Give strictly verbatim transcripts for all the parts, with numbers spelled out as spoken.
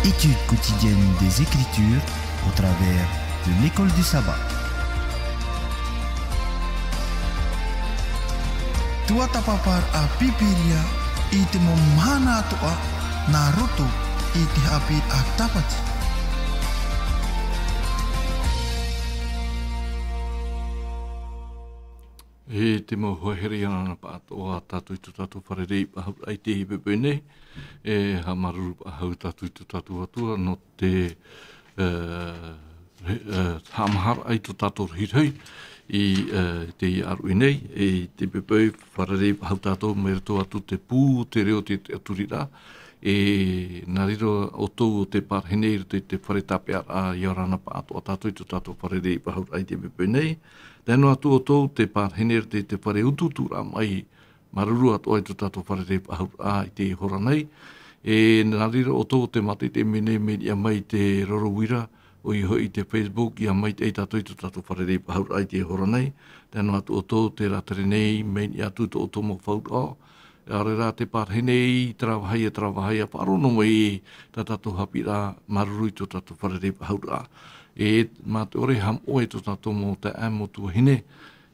Étude quotidienne des Écritures au travers de l'école du sabbat. Tuatāpaparaʻa Pīpīria i te mau mahana atoʻa nā roto i te haʻapiʻiraʻa Tāpati. E te mau hoa here, ʻia ora na pāʻatoʻa tātou i tō tātou fārerei faʻahou i teie poʻipoʻi nei. E haʻamāuruuru faʻahou tātou i tō tātou Atua nō te, e, e, haʻamāuruuru i tō tātou rahirahi i, e, teie ʻāruʻi nei. E i teie poʻipoʻi fārerei faʻahou tātou mai roto atu te pū, te reo, te, te tiʻaturiraʻa. E nā reira ʻoutou ʻo tē parahi nei i roto i te fare tāpeʻaraʻa, ʻia ora na pāʻatoʻa tātou i tō tātou fārerei faʻahou i teie poʻipoʻi nei. Tae noa atu ʻoutou tē parahi nei i roto i te fare utuuturaʻa maʻi, māuruuru atoʻa i tō tātou fārerei faʻahou i teie hora nei. E nā reira ʻoutou ʻo tē mātaitai mai nei, mai niʻa mai te roro uira, ʻoia hoʻi te Facebook, ʻia maitaʻi tātou i tō tātou fārerei faʻahou i teie hora nei. Tae noa atu ʻoutou tē rātere nei, mai niʻa atu tō ʻoutou mau faʻaroʻo, ʻaore rā tē parahi nei, terā vāhi, terā vāhi, ʻia faʻaroʻo noa mai tā tātou haʻapiʻiraʻa, māuruuru i tō tātou fārerei faʻahou. E mā te ʻore e haʻamoʻe i tō tātou mau taeaʻe, mau tuahine,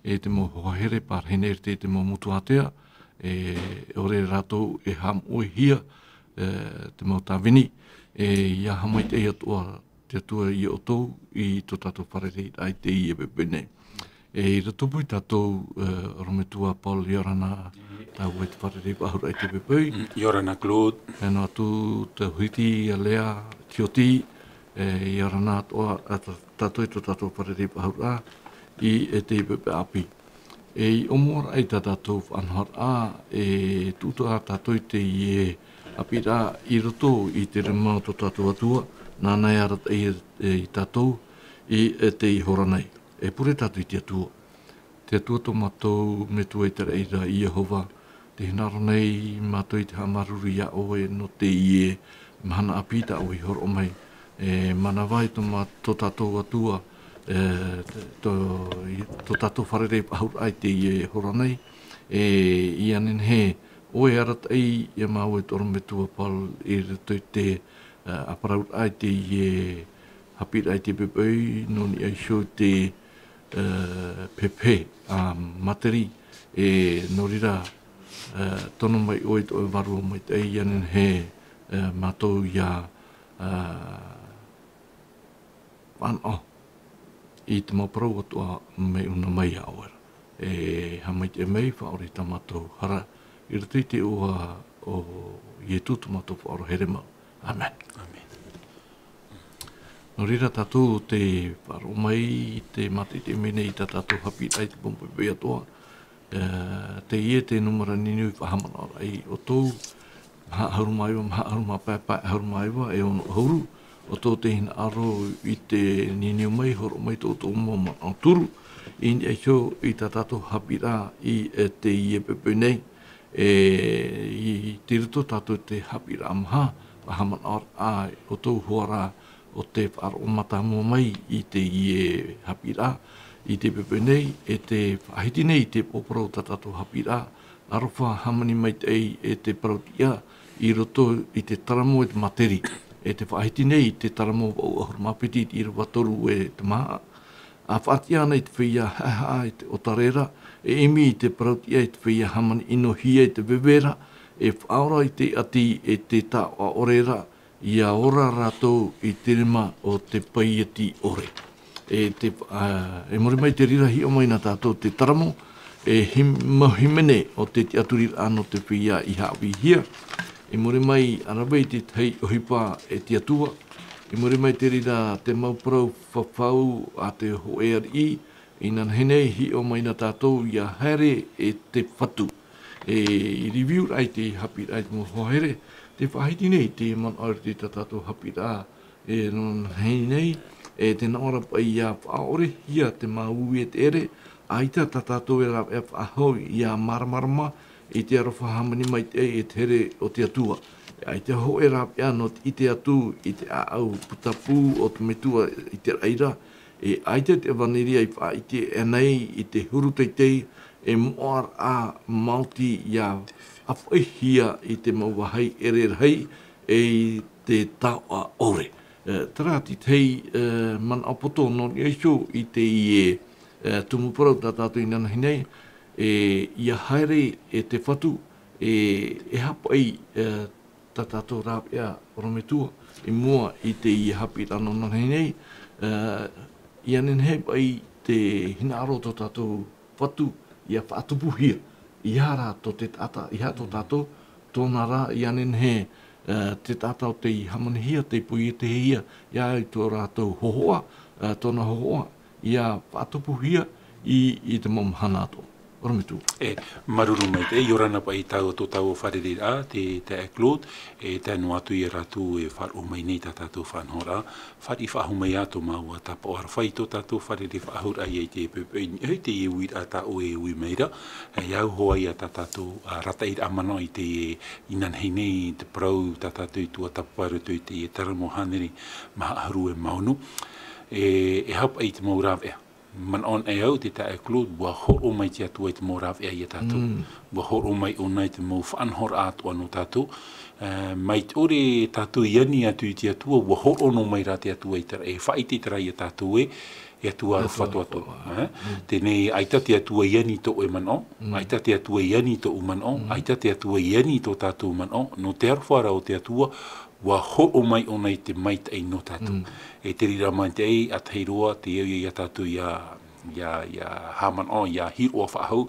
e te mau hoa here, parahi nei i roto i te mau motu ātea, e ʻore rātou e haʻamoʻehia, e te mau tāvini, e ʻia haʻamaitaʻi atoʻa te Atua ia ʻoutou i tō tātou fārereiraʻa i teie poʻipoʻi nei. E i roto pū ia tātou, e, ʻorometua Paul, ʻia ora na tāua i te fārerei faʻahou i teie poʻipoʻi. Mm, ʻia ora na Claude. E noa atu te Huiti, ʻia Lea, Tioti, e, ʻia ora na atoʻa, a, tā, tātou i tō tātou fārerei faʻahou i, e teie poʻipoʻi ʻāpī. E i ʻōmuaraʻa i tā tātou faʻanahoraʻa, e tūtā tātou i teie haʻapiʻiraʻa i roto i te rima o tō tātou Atua, nāna e arataʻi ia, e, ia tātou i, e teie hora nei. E pure tātou i te Atua. Te Atua tō mātou Metua Iteraʻera, Iehova, tē hinaʻaro nei mātou i te haʻamāuruuru ia ʻoe nō teie mahana ʻāpī tā ʻoe i hōroʻa mai. E manava i tō mā-, tō tātou Atua, e, tō, i, tō tātou fārerei faʻahou i teie hora nei. E ʻia nehenehe ʻoe e arataʻi ia māua e te ʻorometua Paul i roto i te, e, ʻāparau i teie haʻapiʻiraʻa i teie poʻipoʻi, nō niʻa iho i te, e, pepehe, a, materi, e, nō reira, e, tono mai ʻoe i tō ʻoe Vārua Maitaʻi, ʻia nehenehe, e, mātou ʻia, e, fānaʻo i te mau parau atoʻa mai ʻōna mai ia ʻoe ra. E haʻamaitaʻi mai, faʻaʻore i tā mātou hara, i roto i te iʻoa o Ietu tō mātou Faʻaora here mau. ʻĀmene. ʻĀmene. Nō reira tātou tē faʻaroʻo mai, tē mātaitai mai nei i tā tātou haʻapiʻiraʻa i te poʻipoʻi atoʻa. E, teie te nūmera niuniu i faʻahaʻamanaʻoraʻa ia ʻoutou, maha ʻahuru mā iva, maha ʻahuru mā pae, pae ʻahuru mā iva, e ono ʻahuru, ʻoutou tē hinaʻaro i te niuniu mai, hōroʻa mai tō ʻoutou mau manaʻo turu, i niʻa iho i tā tātou haʻapiʻiraʻa i, e, teie poʻipoʻi nei, e, i, i te roto tātou te haʻapiʻiraʻa maha, faʻahaʻamanaʻoraʻa ia ʻoutou hoʻi ra, ʻo tē faʻaroʻo mātāmua mai i teie haʻapiʻiraʻa, i teie poʻipoʻi nei, e tē faʻahiti nei i te pōporo o tā tātou haʻapiʻiraʻa, aroha hāmani maitaʻi e te parau-tiʻa i roto i te taramo e te materi, e tē faʻahiti nei i te taramo vaʻu ʻahuru mā piti i te ʻīrava toru e te maha, ʻa faʻatiʻa ana i te feiā haʻehaʻa i te ʻōtare ra, e ʻimi i te parau-tiʻa i te feiā hāmani ʻinohia i te veve ra, e faʻaora i te ʻati e te taoʻa ʻore ra, ʻia ora rātou i te rima o te paieti ʻore. E te, ā, i muri mai i te reira hiʻo mai na tātou te taramo, e him-, mau hīmene o te tiʻaturiraʻa nō te feiā i haʻavīhia. I muri mai, ʻa rave i te tahi ʻohipa e te Atua. I muri mai i te reira te mau parau fafau a te hōʻē ariʻi, inanahi nei hiʻo mai na tātou ʻia haere e te Fatu. E i review-raʻa i te haʻapiʻiraʻa i te mau hoa here, tē faʻahiti nei te manaʻo i roto i tā tātou haʻapiʻiraʻa, e nō nanahi nei, e tē nā ʻō ra paʻi ʻia faʻaʻorehia te mau ui e te ʻere, ʻaita tā tātou e rāveʻa faʻahou ʻia māramarama i te aroha hāmani maitaʻi e te here o te Atua. E ʻaita hōʻē rāveʻa nō te ʻite atu i te ʻāʻau putapū o te Metua Iteraʻera, e ʻaita te ʻevanelia i faʻaʻite ʻē nei i te huru teitei, e moʻaraʻa maoti ʻia ʻāfaʻihia i te mau vāhi ʻere rahi, e i te taoʻa ʻore. E, terā te tahi, e, manaʻo poto nō niʻa iho i teie, e, tumu parau tā tātou i inanahi nei, e, ʻia haere e te Fatu, e, e haʻapaʻi, e, tā tātou rāveʻa ʻorometua i mua i teie haʻapiʻiraʻa nō inanahi nei, e, ʻia nehenehe paʻi te hinaʻaro tō tātou Fatu ʻia faʻatupuhia, ʻeiaha rā tō te taʻata, ʻeiaha tō tātou, tōna rā, ʻia nehenehe, e, te taʻata o tei hāmanihia, tei poietehia, ʻia au i tō rātou hōhoʻa, e, tōna hōhoʻa, ʻia faʻatupuhia i, i te mau mahana atoʻa. ʻOrometua. E, māuruuru maitaʻi, ʻia ora na paʻi tāua tō tāua fārereiraʻa, te, te taeaʻe Claude, e tae noa atu ia rātou e faʻaroʻo mai nei tā tātou faʻanahoraʻa, fāriʻi faʻahou mai ā tō māua tāpaʻo aroha i tō tātou fārerei faʻahouraʻa ia i te poʻipoʻi, i niʻa i teie uiraʻa tā ʻoe e ui mai ra, e, ʻia au hoʻi ia tā tātou, a, arataʻiraʻa manaʻo i teie inanahi nei, te parau tā tātou i tuatāpapa i roto i teie Terā mau hānere maha ʻahuru e mā ono, e, e haʻapaʻi i te mau rāveʻa. Manaʻo anaʻe au te taeaʻe Claude, ʻua hōroʻa mai te Atua i te mau rāveʻa ia tātou. Mm. ʻUa hōroʻa mai ʻōna i te mau faʻanahoraʻa atoʻa nō tātou. E, mai te ʻore tātou i ani atu i te Atua, ʻua hōroʻa noa mai rā te Atua i terā, e faʻaʻite terā ia tātou ē, e Atua aroha atoʻa. Aroha atoʻa. E? Mm. Teie nei, ʻaita te Atua i ani tō ʻoe manaʻo, mm, ʻaita te Atua i ani tōʻu manaʻo, mm, ʻaita te Atua i ani tō tātou manaʻo, nō te aroha ra o te Atua, ʻua hōroʻa mai ʻōna i te maitaʻi nō tātou. Mm. E te reira maitaʻi, ʻa tahi roa, tē au ia tātou ʻia, ʻia, ʻia haʻamanaʻo, ʻia hiʻo faʻahou,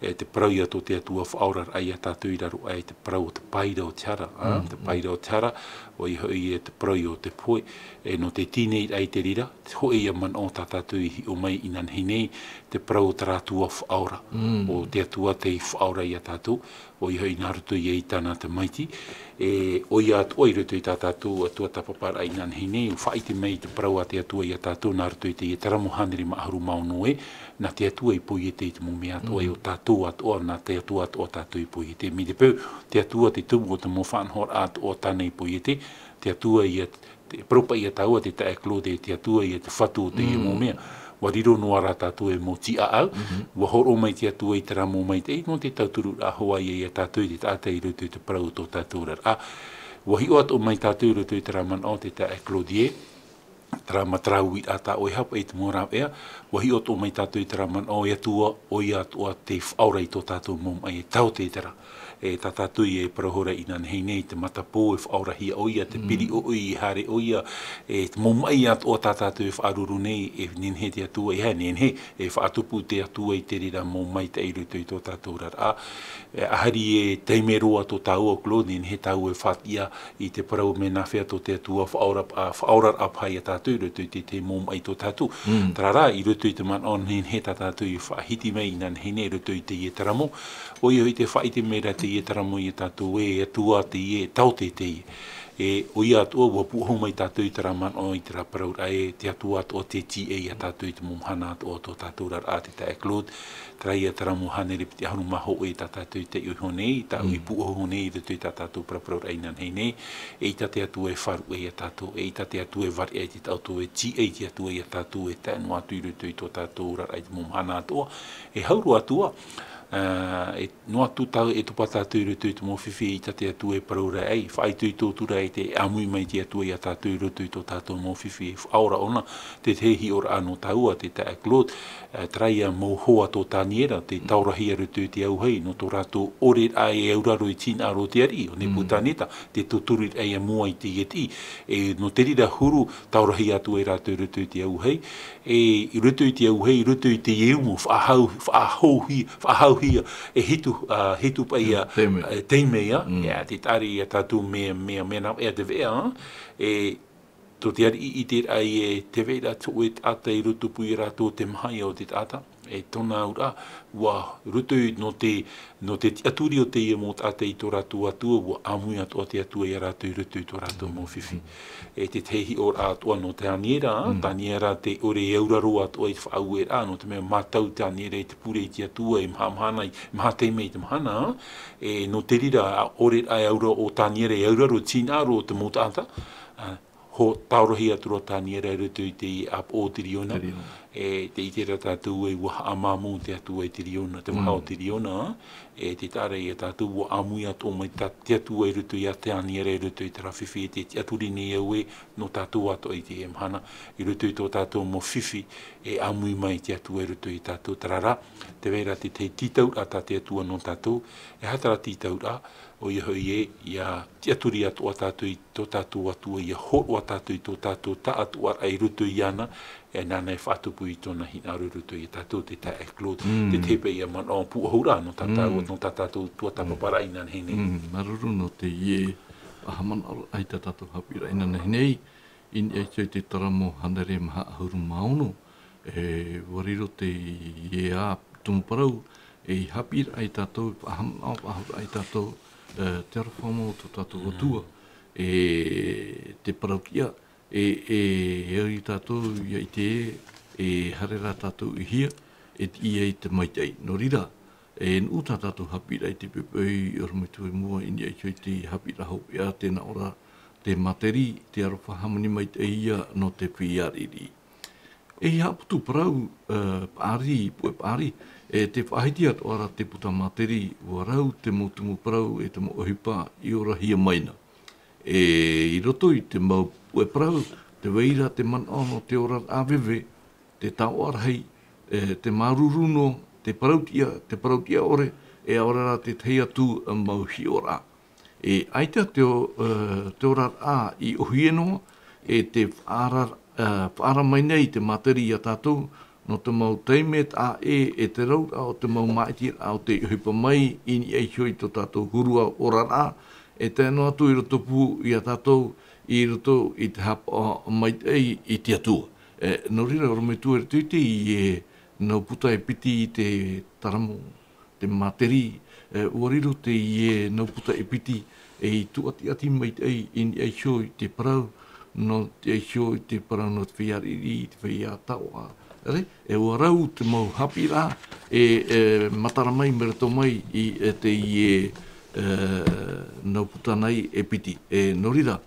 e te parau ia tō te Atua faʻaoraraʻa ia tātou i raro aʻe i te parau o te paira o te hara, a, mm, te paira o te hara, ʻoia hoʻi e te parau o te pohe, e nō te tīnei raʻa i te reira, te hōʻē ia manaʻo tā tātou i hiʻo mai inanahi nei, te parau o terā Atua faʻaora, mm, o te Atua tei faʻaora ia tātou, ʻoia hoʻi nā roto ia i tāna tamaiti, e, ʻoia atoʻa i roto i tā tātou, a, tuatāpaparaʻa inanahi nei, ʻua faʻaʻite mai te parau a te Atua ia tātou nā roto i teie Terā mau hānere maha ʻahuru mā ono ē, nā te Atua i poiete i te mau mea atoʻa, mm, ʻo tātou atoʻa, nā te Atua atoʻa tātou i poiete. Mai te peu, te Atua te tumu o te mau faʻanahoraʻa atoʻa tāna i poiete, te Atua ia, te, parau paʻi ia tāua te taeaʻe Claude, te Atua ia te Fatu o teie, mm, mau mea. ʻUa riro noa rā tātou e mau tīʻaʻau, mhm, ʻua hōroʻa mai te Atua i terā mau maitaʻi, nō te tautururaʻa hoʻi ia tātou i te taʻata i roto i te parau o tō tātou oraraʻa. ʻUa hiʻo atoʻa mai tātou i roto i terā manaʻo te taeaʻe Claude, terā mau, terā uiraʻa tā ʻoe e haʻapaʻi i te mau rāveʻa, ʻua hiʻo atoʻa mai tātou i terā manaʻo, e Atua, ʻoia atoʻa tei faʻaora i tō tātou mau maʻi, e taote terā. E tā tātou e parau ra inanahi nei, te matapō e faʻaorahia ʻoia, te, mm, piri ʻoʻoi e haere ʻoia, e te mau maʻi atoʻa tā tātou e faʻaruru nei, e nehenehe te Atua, e nehenehe, e faʻatupu te Atua i te reira mau maitaʻi i roto i tō tātou oraraʻa. E, ʻaita e taime roa tō tāua Claude, nehenehe tāua e faʻatiʻa i te parau mea nāfea tō te Atua faʻaora, a, faʻaoraraʻa paha ia tātou i roto i te, te mau maʻi tō tātou. Mm. Terā rā, i roto i te manaʻo nehenehe tā tātou i faʻahiti mai inanahi nei i roto i teie terā mau. ʻOia hoʻi tē faʻaʻite mai ra teie terā mau ia tātou ē, e Atua teie, e taote teie. E, ʻoia atoʻa, ʻua pūʻohu mai tātou i terā manaʻo, i terā parauraʻa ē, te Atua atoʻa tē tīaʻi ia tātou i te mau mahana atoʻa o tō tātou oraraʻa te taeaʻe Claude, terā ia terā mau hānere piti ʻahuru mā hōʻē tā tātou i taiʻo iho nei, tāʻu i, mm, pūʻohu nei i roto i tā tātou paraparauraʻa inanahi nei, eʻita te Atua e faʻaruʻe ia tātou, eʻita te Atua e variʻi te taʻoto, e tīaʻi te Atua ia tātou e tae noa atu i roto i tō tātou oraraʻa i te mau mahana atoʻa, e hau roa atu ā, ā, e noa atu tātou e topa tātou i roto i te mau fifi, eʻita te Atua e parau ra ai, faʻaitoito atu ra i te ʻāmui mai te Atua ia tātou i roto i tō tātou mau fifi, e faʻaora ʻōna, te tahi hiʻoraʻa nō tāua, te taeaʻe Claude, ā, terā ia mau hoa tō Taniera, tei taorahi i roto i te auahi, nō tō rātou ʻoreraʻa e auraro i te hinaʻaro o te ariʻi, ʻo, mm, Nepukaneta, te tūturi raʻa i mua i te tiʻi, e nō te reira huru, taorahi atu ai rātou i roto i te auahi, e i roto i te auahi, i roto i te umu, faʻahau-, faʻahauhi-, faʻahauhia, e hitu, ā, hitu paʻi, mm, ā, taime. Ā, taime ia, mm, ā, tē ʻite ra tātou mea, mea, mea nāfea te veʻa, ā, e, tō te ariʻi i ʻite ra ē, tē vai ra te hōʻē taʻata i rotopū ia rātou te maha ia o te taʻata, e tōna auraʻa, ʻua roto i, nō te, nō te tiʻaturi o teie mau taʻata i tō rātou Atua, ʻua ʻāmui atoʻa te Atua ia rātou i roto i tō rātou mau fifi. E te tahi hiʻoraʻa atoʻa nō Taniera, mm, Taniera tē ʻore e auraro atoʻa i te faʻaueraʻa, nō te mea mātau Taniera i te pure i te Atua, i maha mahana, i maha taime i te mahana, e nō te reira, ʻa, ʻore rā e auraro ʻo Taniera e auraro i te hinaʻaro o te mau taʻata, ā, Ho tāorohia atu ra tā Niera i roto i te ʻāpoʻo o te riona. Te riona. E, tē ʻite ra tātou ē ʻua haʻamāmū te Atua i te riona, te vaha o te riona, e, tē taʻa ra ia tātou ʻua ʻāmui atoʻa mai tā, te Atua i roto ia tā Niera i roto i terā fifi, e tē tiʻaturi nei au ē, nō tātou atoʻa i teie mahana, i roto i tō tātou mau fifi, e ʻāmui mai te Atua i roto ia tātou, terā rā, tē vai ra te, te tītauraʻa tā te Atua nō tātou, e aha terā tītauraʻa, ʻoia hoʻi ē, ʻia tiʻaturi atoʻa tātou i tō tātou Atua, ʻia hōroʻa tātou i tō tātou taʻatoʻaraʻa i roto iāna, e nāna e faʻatupu i tōna hinaʻaro i roto ia tātou, te taeaʻe Claude, Mm. te tepe ia manaʻo pūʻohu ra, nō tā tāua, Mm. nō tā tātou tuatāpaparaʻa inanahi nei. Mm, māuruuru nō teie faʻahaʻamanaʻoraʻa i tā tātou haʻapiʻiraʻa inanahi nei, i niʻa iho i te taramo hānere maha ʻahuru mā ono, e, ʻua riro teie tumu parau, e, i haʻapiʻiraʻa ia tātou, faʻahaʻamanaʻo, faʻahouraʻa ia tātou, e, te aroha mau o tō tātou Mm. Atua, e, te parau tiʻa, e, e, e au ia tātou ʻia ʻite, e, haere rā tātou i hea, e tiʻi ai te maitaʻi. Nō reira, e nuʻu tā tātou haʻapiʻiraʻa i te poʻipoʻi, ʻorometua i mua i niʻa iho i te haʻapiʻiraʻa hopeʻa, tē nā ʻō ra, te materi, te aroha hāmani maitaʻi ia nō te feiā riʻiriʻi. E haʻaputu parau, e, paʻari, puʻe paʻari, e tē faʻahiti atoʻa ra te puta materi, ʻua rau te mau tumu parau, e te mau ʻohipa, i orahia mai na. E, i roto i te mau puʻe parau, tē vai ra te manaʻo nō te oraraʻa veve, te taoʻa rahi, e, te māuruuru noa, te parau tiʻa, te parau tiʻa ʻore, e ʻaore rā te tahi atu mau hiʻoraʻa. E, ʻaita te o-, e, te oraraʻa i ʻōhie noa, e tē faʻaara-, e, faʻaara mai nei te materi ia tātou, nō te mau taime taʻa ʻē, e te rauraʻa o te mau māʻitiraʻa o tei ʻohipa mai i niʻa iho i tō tātou huru oraraʻa, e tae noa atu i roto pū ia tātou, i roto i te haʻapaʻo maitaʻi i te Atua. E, nō reira, ʻorometua, i roto i teie nau puta e piti i te taramo, te materi, e, ʻua riro teie nau puta e piti, e i tūʻatiʻati maitaʻi i niʻa iho i te parau, nō te iho i te parau nō te feiā riʻiriʻi, te feiā taoʻa. ʻEre, e ʻua rau te mau haʻapiʻiraʻa, e, e, matara mai, mai roto mai i, e, teie, e, nau puta nei e piti. E, nō reira,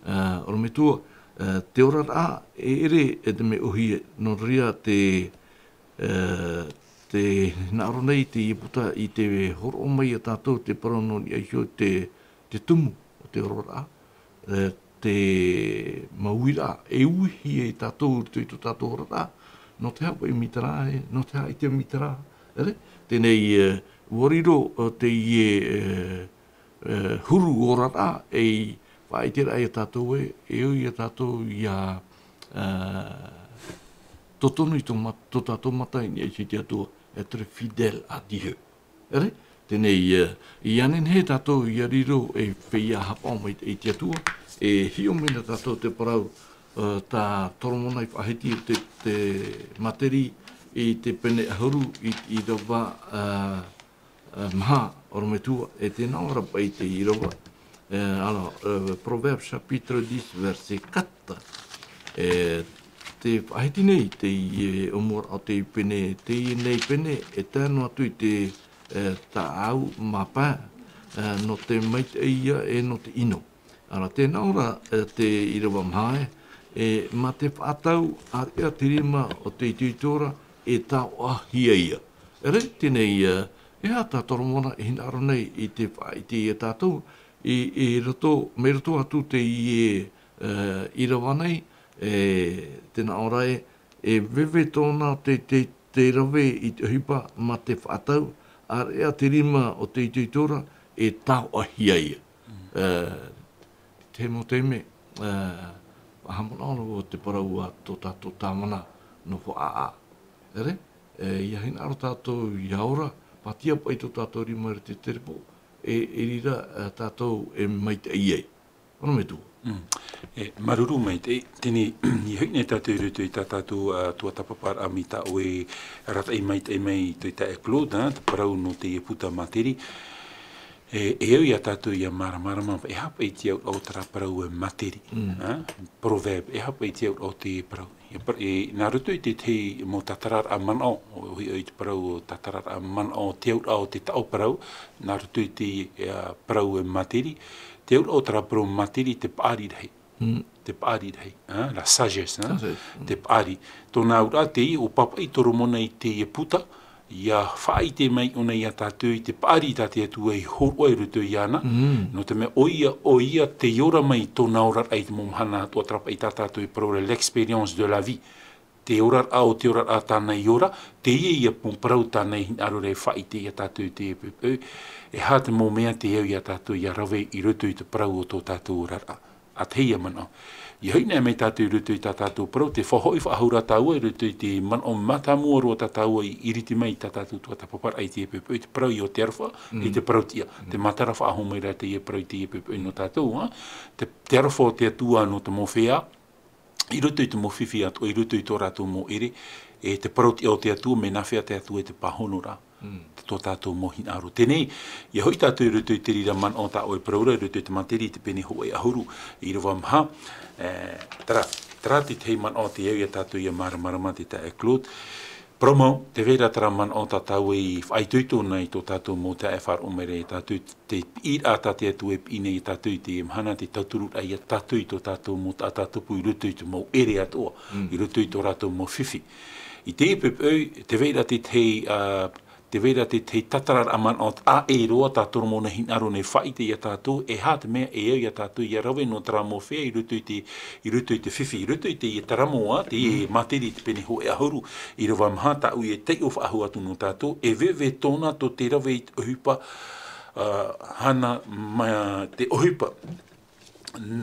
e, ʻorometua, e, te oraraʻa, e ʻere, e te mea ʻōhie, nō reira te, e, tē hinaʻaro nei teie puta i te hōroʻa mai ia tātou te parau nō niʻa iho i te, te tumu o te oraraʻa, e, te mau uiraʻa, e uihia e tātou i roto i tō tātou oraraʻa, nō te aha paʻi mita rā, e, nō te aha ʻaita mita rā, ʻere? Teie nei, e, ʻua riro, e, teie, e, e, huru oraraʻa, e i faʻaʻiteraʻa ia tātou ē, e au ia tātou ʻia, e, totonu i tō ma-, tō tātou mata i niʻa i te Atua, être fidèle à Dieu. ʻEre? Teie nei, e, ʻia nehenehe tātou ʻia riro ei feiā haʻapaʻo mai i te Atua, e hiʻo mai na tātou te parau, e, tā Toromona i faʻahiti te, te materi i te pene ʻahuru i, ʻīrava, e, e, maha, ʻorometua, e tē nā ʻō ra paʻi te ʻīrava. E, alors, e, Proverbes chapitre dix, verset quatre. E, tē faʻahiti nei teie ʻōmuaraʻa o te pene, teie nei pene, e tae noa atu i te, e, taʻau mā pae, e, nō te maitaʻi ia e nō te ʻino. Ara, tē nā ʻō ra, e, te ʻīrava maha ē, e, mā te faʻatau, ʻāreʻa te rima o te itoito ra, e taoʻahia ia. ʻEre, teie nei, e, e aha tā Toromona e hinaʻaro nei i te faʻaʻite ia tātou, i, i roto, mai roto atu teie, e, ʻīrava nei, e, tē nā ʻō ra ē, e veve tōna te, te, te rave i te ʻohipa mā te faʻatau, ʻāreʻa te rima o te itoito ra, e taoʻahia ia. Mm. E, te mau taime, e, faʻahaʻamanaʻo o te parau a tō tātou Tāvana nō Hoʻaʻa. ʻEre, e, ʻia hinaʻaro tātou ʻia ora, pātia paʻi tō tātou rima i te terepo, e, e reira, e, tātou e maitaʻi ai. ʻOrometua. Mm. E, māuruuru maitaʻi, teie nei, i hoʻi nei tātou i roto i tā tātou, a, tuatāpaparaʻa mai tā ʻoe arataʻi maitaʻi mai i te taeaʻe Claude, a, te parau nō teie puta materi. E, e au ia tātou ʻia māramarama, e aha paʻi te auraʻa o terā parau e materi, Mm. a, proverbe, e aha paʻi te auraʻa o te parau. E par-, e, nā roto i te, te mau tātararaʻa manaʻo, ʻo, ʻo, i te parau tātararaʻa manaʻo, te auraʻa o te taʻo parau, nā roto i te, e, parau e materi, te auraʻa o terā parau materi te paʻari rahi. Mm. te paʻari rahi, ā, la sagesse, ā, Sagesse, mm. te paʻari. Tōna auraʻa teie ʻo Papaʻi Toromona i teie puta, ʻia faʻaʻite mai ʻōna iā tātou i te paʻari tā te Atua i hōroʻa i roto iāna. Mm. Nō te mea ʻoia, ʻoia tei ora mai i tōna oraraʻa i te mau mahana atoʻa, terā paʻi tā tātou e parau ra l'expérience de la vie. Te oraraʻa o te oraraʻa tāna i ora, teie ïa mau parau tāna i hinaʻaro ra e faʻaʻite iā tātou i teie poʻipoʻi, e aha te mau mea tē au iā tātou ʻia rave i roto i te parau o tō tātou oraraʻa. ʻA tahi ïa manaʻo. ʻIa hoʻi anaʻe mai tātou i roto i tā tātou parau, tē faʻahoʻi faʻahou ra tāua i roto i te manaʻo mātāmua roa tā tāua i ʻiriti mai i tā tātou tuatāpaparaʻa i teie poʻipoʻi, te parau ïa o te aroha, Mm. i te parau tiʻa. Mm. Tē matara faʻahou mai ra teie parau i teie poʻipoʻi nō tātou, ā. Te, te aroha o te Atua nō te mau feiā, i roto i te mau fifi atoʻa, i roto i tō rātou mau ʻere, e te parau tiʻa o te Atua, mea nāfea te Atua e te pāhonoraʻa, Mm. tō tātou mau hinaʻaro. Teie, ʻia hoʻi tātou i roto i te reira manaʻo tā ʻoe e parau ra, i roto i te Māteri i te pene hōʻē ʻahuru, ʻīrava maha, e, terā, terā te tahi manaʻo tē au iā tātou ʻia māramarama, te taeaʻe Claude. Parau mau, tē vai ra terā manaʻo tā tāua i faʻaitoito nei i tō tātou mau taeaʻe e faʻaroʻo mai ra iā tātou, te piʻiraʻa tā te Atua e piʻi nei iā tātou i teie mahana, te tautururaʻa iā tātou i tō tātou mau taʻata tupu i roto i te mau ʻere atoʻa, Mm. i roto i tō rātou mau fifi. I teie poʻipoʻi, tē vai ra te tahi, ā, tē vai ra te tahi tātararaʻa manaʻo ʻē roa tā Toromona i hinaʻaro nei e faʻaʻite iā tātou, e aha te mea e au iā tātou ʻia rave nō terā mau feiā i roto i te, i roto i te fifi, i roto i teie taramo, ā, teie Mm. Māteri i te pene hōʻē ʻahuru, ʻīrava maha, tāʻu e taiʻo faʻahou atu nō tātou, e veve tōna tō te rave i te ʻohipa, ā, hana mā te ʻohipa,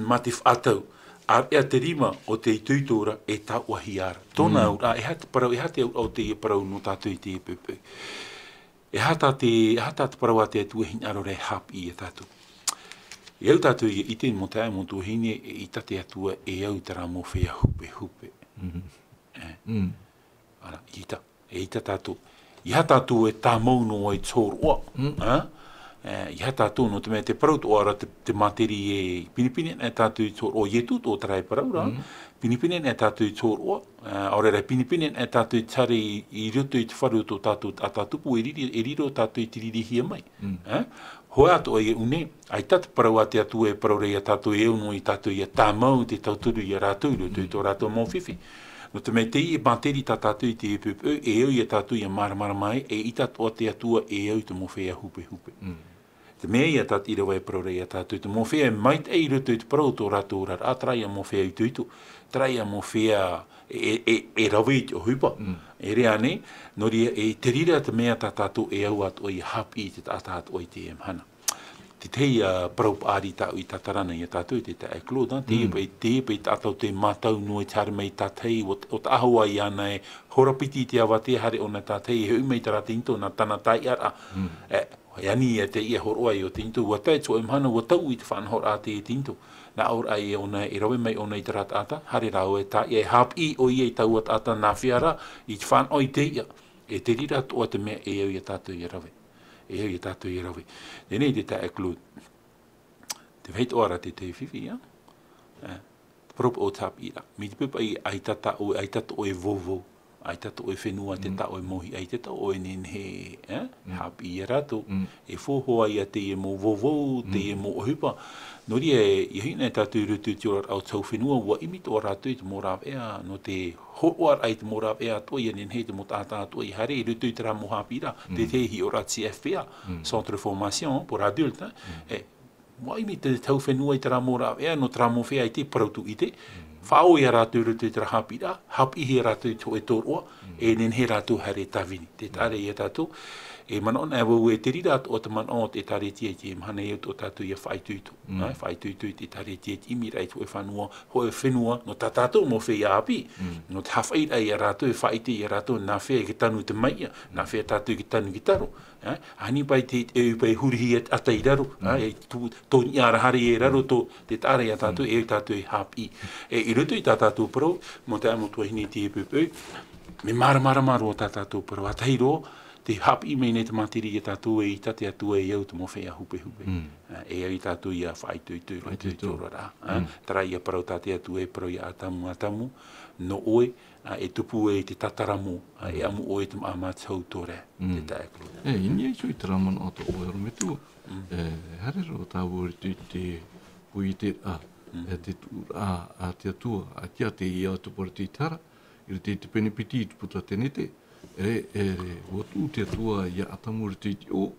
mā te faʻatau, ʻāreʻa te rima o te itoito ra e tauʻahia ra. Tōna Mm. auraʻa, e aha te parau, e aha te auraʻa o teie parau nō tātou i teie poʻipoʻi. E aha tā te, e aha tā te parau a te Atua i hinaʻaro ra e haʻapiʻi iā tātou. E au tātou ʻia ʻite, mau taeaʻe, mau tuahine, eʻita te Atua e au terā mau feiā hupehupe. Mhm. E. Mm. Ana, eʻita, eʻita tātou. E aha tātou e tāmau noa i te hōroʻa, Mm. ā? E, e aha tātou, nō te mea tē parau atoʻa ra te, te Māteri e pinepine anaʻe tātou i te hōroʻa, Ietu atoʻa terā e parau ra, Mm. pinepine anaʻe tātou i te hōroʻa, ā, ʻaore rā, pinepine anaʻe tātou i te haere i, i roto i te fare o tō tātou taʻata tupu, e riro, e riro tātou i te rirohia mai. Mm. Ā? Hōʻē atoʻa ïa ʻū nei, ʻaita te parau a te Atua e parau ra iā tātou e au noa iā tātou ʻia tāmau te tauturu iā rātou i roto i tō rātou mau fifi. Nō te mea teie Māteri tā tātou i teie poʻipoʻi, e au iā tātou ʻia māramarama ai, eʻita atoʻa te Atua e au te mau feiā hupehupe. Mm. Te mea ïa tā te ʻīrava e parau ra iā tātou, te mau feiā e maitaʻi i roto i te parau o tō rātou oraraʻa, terā ïa mau feiā itoito, terā ïa mau feiā e, e, e, e rave i te ʻohipa. Mm. E rave ānei, nō reira, e te reira te mea tā tātou e au atoʻa ʻia haʻapiʻi i te taʻata atoʻa i teie mahana. Te tahi, ā, parau paʻari tāʻu i tātara nei iā tātou, te taeaʻe Claude, ā, teie Mm. paʻi, teie paʻi taʻata ʻo tē mātau noa i te haere mai i tātahi, ʻo, ʻo taʻahoa iāna e hora piti i te avatea, haere ʻōna i tātahi, e hoʻi mai terā teinito nā tāna taiʻaraʻa. Mm. E, e ani ia teie hōroʻa ïa o te teinito, ʻua tae te hōʻē mahana, ʻua tau i te faʻanahoraʻa a teie teinito. Nā ʻō ra ïa ʻōna, e rave mai ʻōna i terā taʻata, haere rā ʻoe, tāʻia e haʻapiʻi ʻoia i taua taʻata nā fea ra, i te fānaʻo i te iʻa. E te reira atoʻa te mea e au iā tātou ʻia rave. E au iā tātou ʻia rave. Teie nei te taeaʻe Claude. Tē vai atoʻa ra te tahi fifi, ā? E, te parau paʻi o te haʻapiʻiraʻa. Mai te peu paʻi, ʻaita tā ʻoe, ʻaita tō ʻoe vauvau, ʻaita tō ʻoe fenua, te Mm. tā ʻoe mōhiʻa, ʻaita tā ʻoe nehenehe, ē? Mm. Haʻapiʻi ia rātou. Mm. E fōhoa ia teie mau vauvau, Mm. teie mau ʻohipa. Nō reira, e, ʻia hoʻi anaʻe tātou i roto i te oraraʻa o te hau fenua, ʻua ʻimi atoʻa rātou i te mau rāveʻa, nō te hōroʻaraʻa i te mau rāveʻa atoʻa, ʻia nehenehe te mau taʻata atoʻa ʻia haere i roto i terā mau haʻapiʻiraʻa, Mm. te tahi hiʻoraʻa C F P A, Mm. Centre de Formation pour Adultes, ē? Mm. E, ʻua ʻimi te hau fenua i terā mau rāveʻa, nō terā mau feiā ʻaita e parau atu i te. Mm. Faʻaō ia rātou i roto i terā haʻapiʻiraʻa, haʻapiʻihia rātou i te hōʻē tōroʻa, Mm. e nehenehe rātou haere tāvini. Tē taʻa ra ia tātou, e manaʻo anaʻe vau ē, te reira atoʻa te manaʻo o te ʻĒtārētia i teie mahana, e au atoʻa tātou ʻia faʻaitoito. Mm. Ā, faʻaitoito i te ʻĒtārētia, i te ʻimiraʻa i te hōʻē fenua, hōʻē fenua, nō tā tātou mau feiā ʻāpī, Mm. nō te haʻafaʻiraʻa ia rātou, e faʻaʻite ia rātou, nā fea e tanu te maiʻa, nā fea tātou e tanu i te taro. Ā, ani paʻi te, e paʻi hurihia te ʻata i raro, ā, Mm. e tū, tō niʻa ra haere i raro Mm. tō, tē taʻa ra ia tātou, Mm. e tātou e haʻapiʻi. E, i roto i tā tātou parau, mau taeaʻe, mau tuahine, i teie poʻipoʻi, mea māramarama roa tā tātou parau, ʻa tahi roa, tē haʻapiʻi mai nei te mātiri ia tātou, eʻita te Atua e au te mau feiā hupehupe. Mm. Ā, e au ia tātou ʻia faʻaitoito i roto i te Faʻaitoito. oraraʻa, ā, Mm. terā ia parau tā te Atua e parau ia ʻĀtamu, ʻĀtamu, nō ʻoe, ā, e tupu ʻoe i te tātaramo, ā, e Mm. ʻamu ʻoe i te māʻa mā te hau tō rae, Mm. te taeaʻe Claude. E, i niʻa iho i terā manaʻo tō ʻoe, ʻorometua. Mm. E, haere roa tāua i te, te, pū i te, ā, e te tuʻuraʻa a te Atua, ʻaita te ia atu pare te itihara, i roto i te pene piti i te puta Tenete, e, e, ʻua tuʻu te Atua ia Atamu i roto i te ʻō,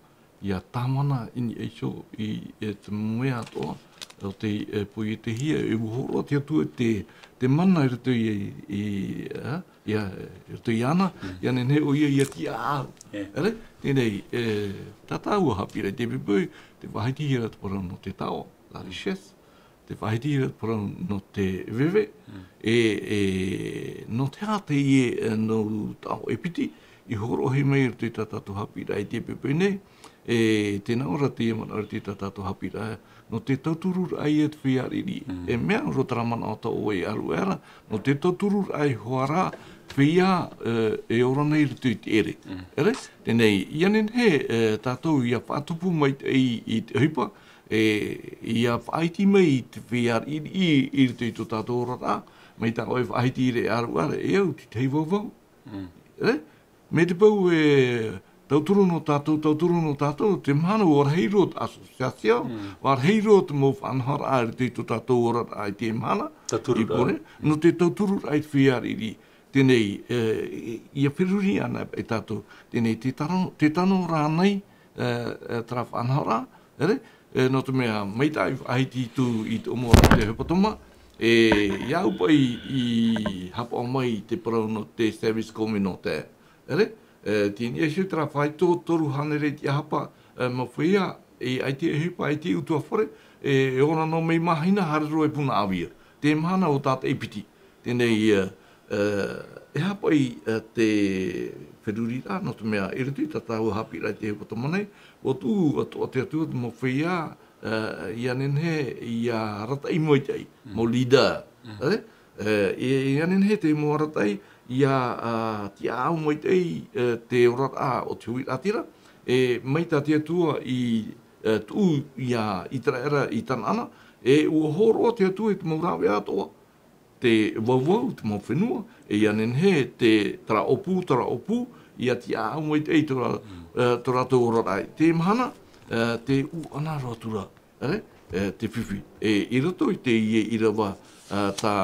ia tāmana i niʻa iho i, e, te mea atoʻa, o te, e, poietehia, e ʻua hōroʻa te Atua te, te mana i roto i, i, e, ia, i roto iāna, ia nehenehe ʻoia ia tiʻa au. Ere, teie nei, e, tā tāua haʻapiʻiraʻa i te poipoi, te faʻahitihia ra te parau nō te tao, la richesse, te faʻahitihia ra te parau nō te veve, e, e, nō te aha teie, e, nō tao e piti, i hōroʻahia mai i roto i tā tātou haʻapiʻiraʻa i te poipoi nei, e, tē nā ʻō ra teie manaʻo i roto i tā tātou haʻapiʻiraʻa, nō te tautururaʻa ia te feiā riʻiriʻi. E mea roa terā manaʻo tā ʻoe i ʻāruʻe ra, nō te tautururaʻa i hoʻi ra, feiā, e, e ora nei i roto i te ʻere. Ere, teie nei, ia nehenehe, e, tātou ia faʻatupu maitaʻi i te ʻohipa, e, ia faʻaiti mai i te feiā riʻiriʻi i roto i tō tātou oraraʻa, mai tā ʻoe faʻahiti ra i ʻāruʻe ra, e au te tahi vauvau. Ere, mai te peu e tauturu nō tātou, tauturu nō tātou, te mahana ʻua rahi roa te association, ʻua rahi roa te mau faʻanahoraʻa i roto i tō tātou oraraʻa i teie mahana. Tauturu ra. I pō nei, nō te tautururaʻa i te feiā riʻiriʻi. Teie nei, e, ia feruri ana e tātou. Teie nei, te tano, te tano rānei, e, e, terā faʻanahoraʻa, ere? E, nō te mea, mai tā ʻoe faʻahiti atu i te ʻōmua o te hepetoma, e, ia au paʻi i haʻapaʻo mai i te parau nō te service communautaire. Ere? E, teie nei, e hia terā faito toru hānere i te ʻāpapa, e, mau feiā, e, ʻaita e ʻohipa, ʻaita e utuafare, e, e ora noa mai māhina, haere roa i Punaʻauia. Teie mahana ʻua tātaʻi piti. Teie nei, e, e, e aha paʻi, e, te feruriraʻa, nō te mea, i roto i tā tāua haʻapiʻiraʻa i te hepetoma nei, ʻua tuʻu atoʻa te Atua te mau feiā, e, ia nehenehe, ia arataʻi maitaʻi, mau leader. E, e, ia, ia nehenehe te mau arataʻi, ia, a, tiʻa au maitaʻi, e, te oraraʻa o te huiraʻatira, e, mai tā te Atua i, e, tuʻu ia ʻĪteraʻera i Tanaana, e, ʻua hōroʻa te Atua i te mau rāveʻa atoʻa, te vauvau, te mau fenua, e ia nehenehe te, terā ʻōpū, terā ʻōpū, ia tiʻa au maitaʻi tō rā-, e, tō rātou oraraʻa. Teie mahana, e, te ʻūʻana roa atu ra, ere, e, te fifi. E, i roto i teie ʻīrava, e, tā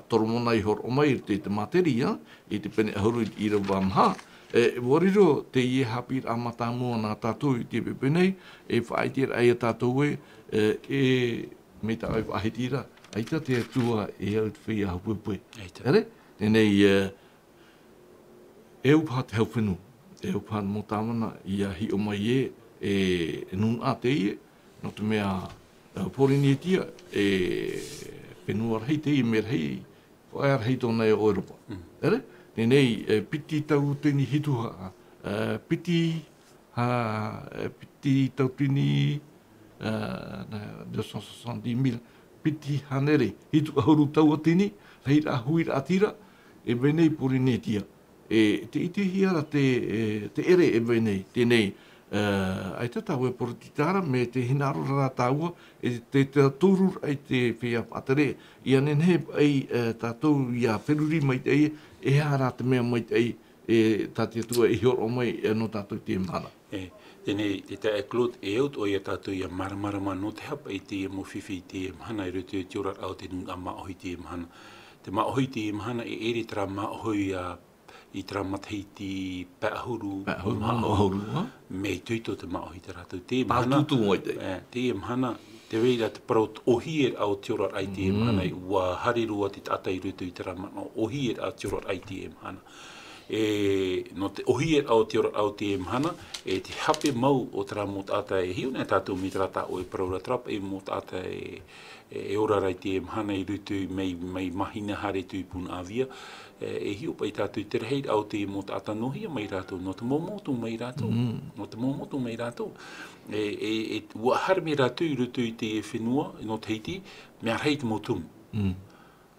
Toromona i hōroʻa mai i roto i te Materia, i te pene ʻahuru ʻīrava maha, e, ʻua riro teie haʻapiʻiraʻa mātāmua nā tātou i te poipoi nei, e faʻaʻiteraʻa ia tātou ē, e, e, mai tā ʻoe faʻahiti ra, ʻaita te Atua e au te feiā haʻapuepue. ʻAita. Ere? Teie nei, e, e au paha te hau fenua, e au paha mau tāvana ia hiʻo mai ē, e, e nūnaʻa teie, nō te mea, e, Pōrīnetia, e, fenua rahi teie, mea rahi, faʻaea rahi tōna e ʻo ʻEuropa. Ere? Teie nei, e, piti tauatini hitu ha-, e, piti ha-, e, piti tauatini, e, na, deux cent soixante-dix mille, piti hānere, hitu ʻahuru tauatini, rahiraʻa huiraʻatira, e vai nei Pōrīnetia. E, tē ʻitehia ra te, e, te ʻere e vai nei, teie nei, e, ʻaita tāua e poritita ra, mai te hinaʻaro ra tāua, e te, te tautururaʻa i te feiā faʻatere, ia nehenehe paʻi, e, tātou ia feruri maitaʻi, e aha rā te mea maitaʻi, e, tā te Atua i hōroʻa mai, e, nō tātou i teie mahana. E, teie nei, te taeaʻe Claude, e au atoʻa ia tātou ia māramarama nō te aha paʻi teie mau fifi i teie mahana i roto i te oraraʻa o te nūnaʻa māʻohi i teie mahana. Te māʻohi i teie mahana, e ʻere terā māʻohi ia, i terā matahiti pae ʻahuru, pae ʻahuru, mā ʻahuru, mā ʻahuru, ha? Mea itoito te māʻohi tā rātou. Teie mahana, tātūtū maitaʻi. E, teie mahana, tē vai ra te parau ʻōhie raʻa o te oraraʻa i teie mahana, ʻua haere roa te taʻata i roto i terā manaʻo ʻōhie raʻa o te oraraʻa i teie mahana. E, nō te ʻōhie raʻa o te oraraʻa i teie mahana, e te hape mau o terā mau taʻata e hiʻo nei tātou mai terā tā ʻoe parau ra, terā paʻi mau taʻata e, e, e ora ra i teie mahana i roto i mai, mai māhina haere atu i Punaʻauia, e, e hiʻo paʻi tātou i te rahiraʻa o te mau taʻata nō hea mai rātou, nō te mau motu mai rātou, nō te mau motu mai rātou. E, e, e, ʻua haere mai rātou i roto i te fenua, nō Tahiti, mea rahi te mau tumu.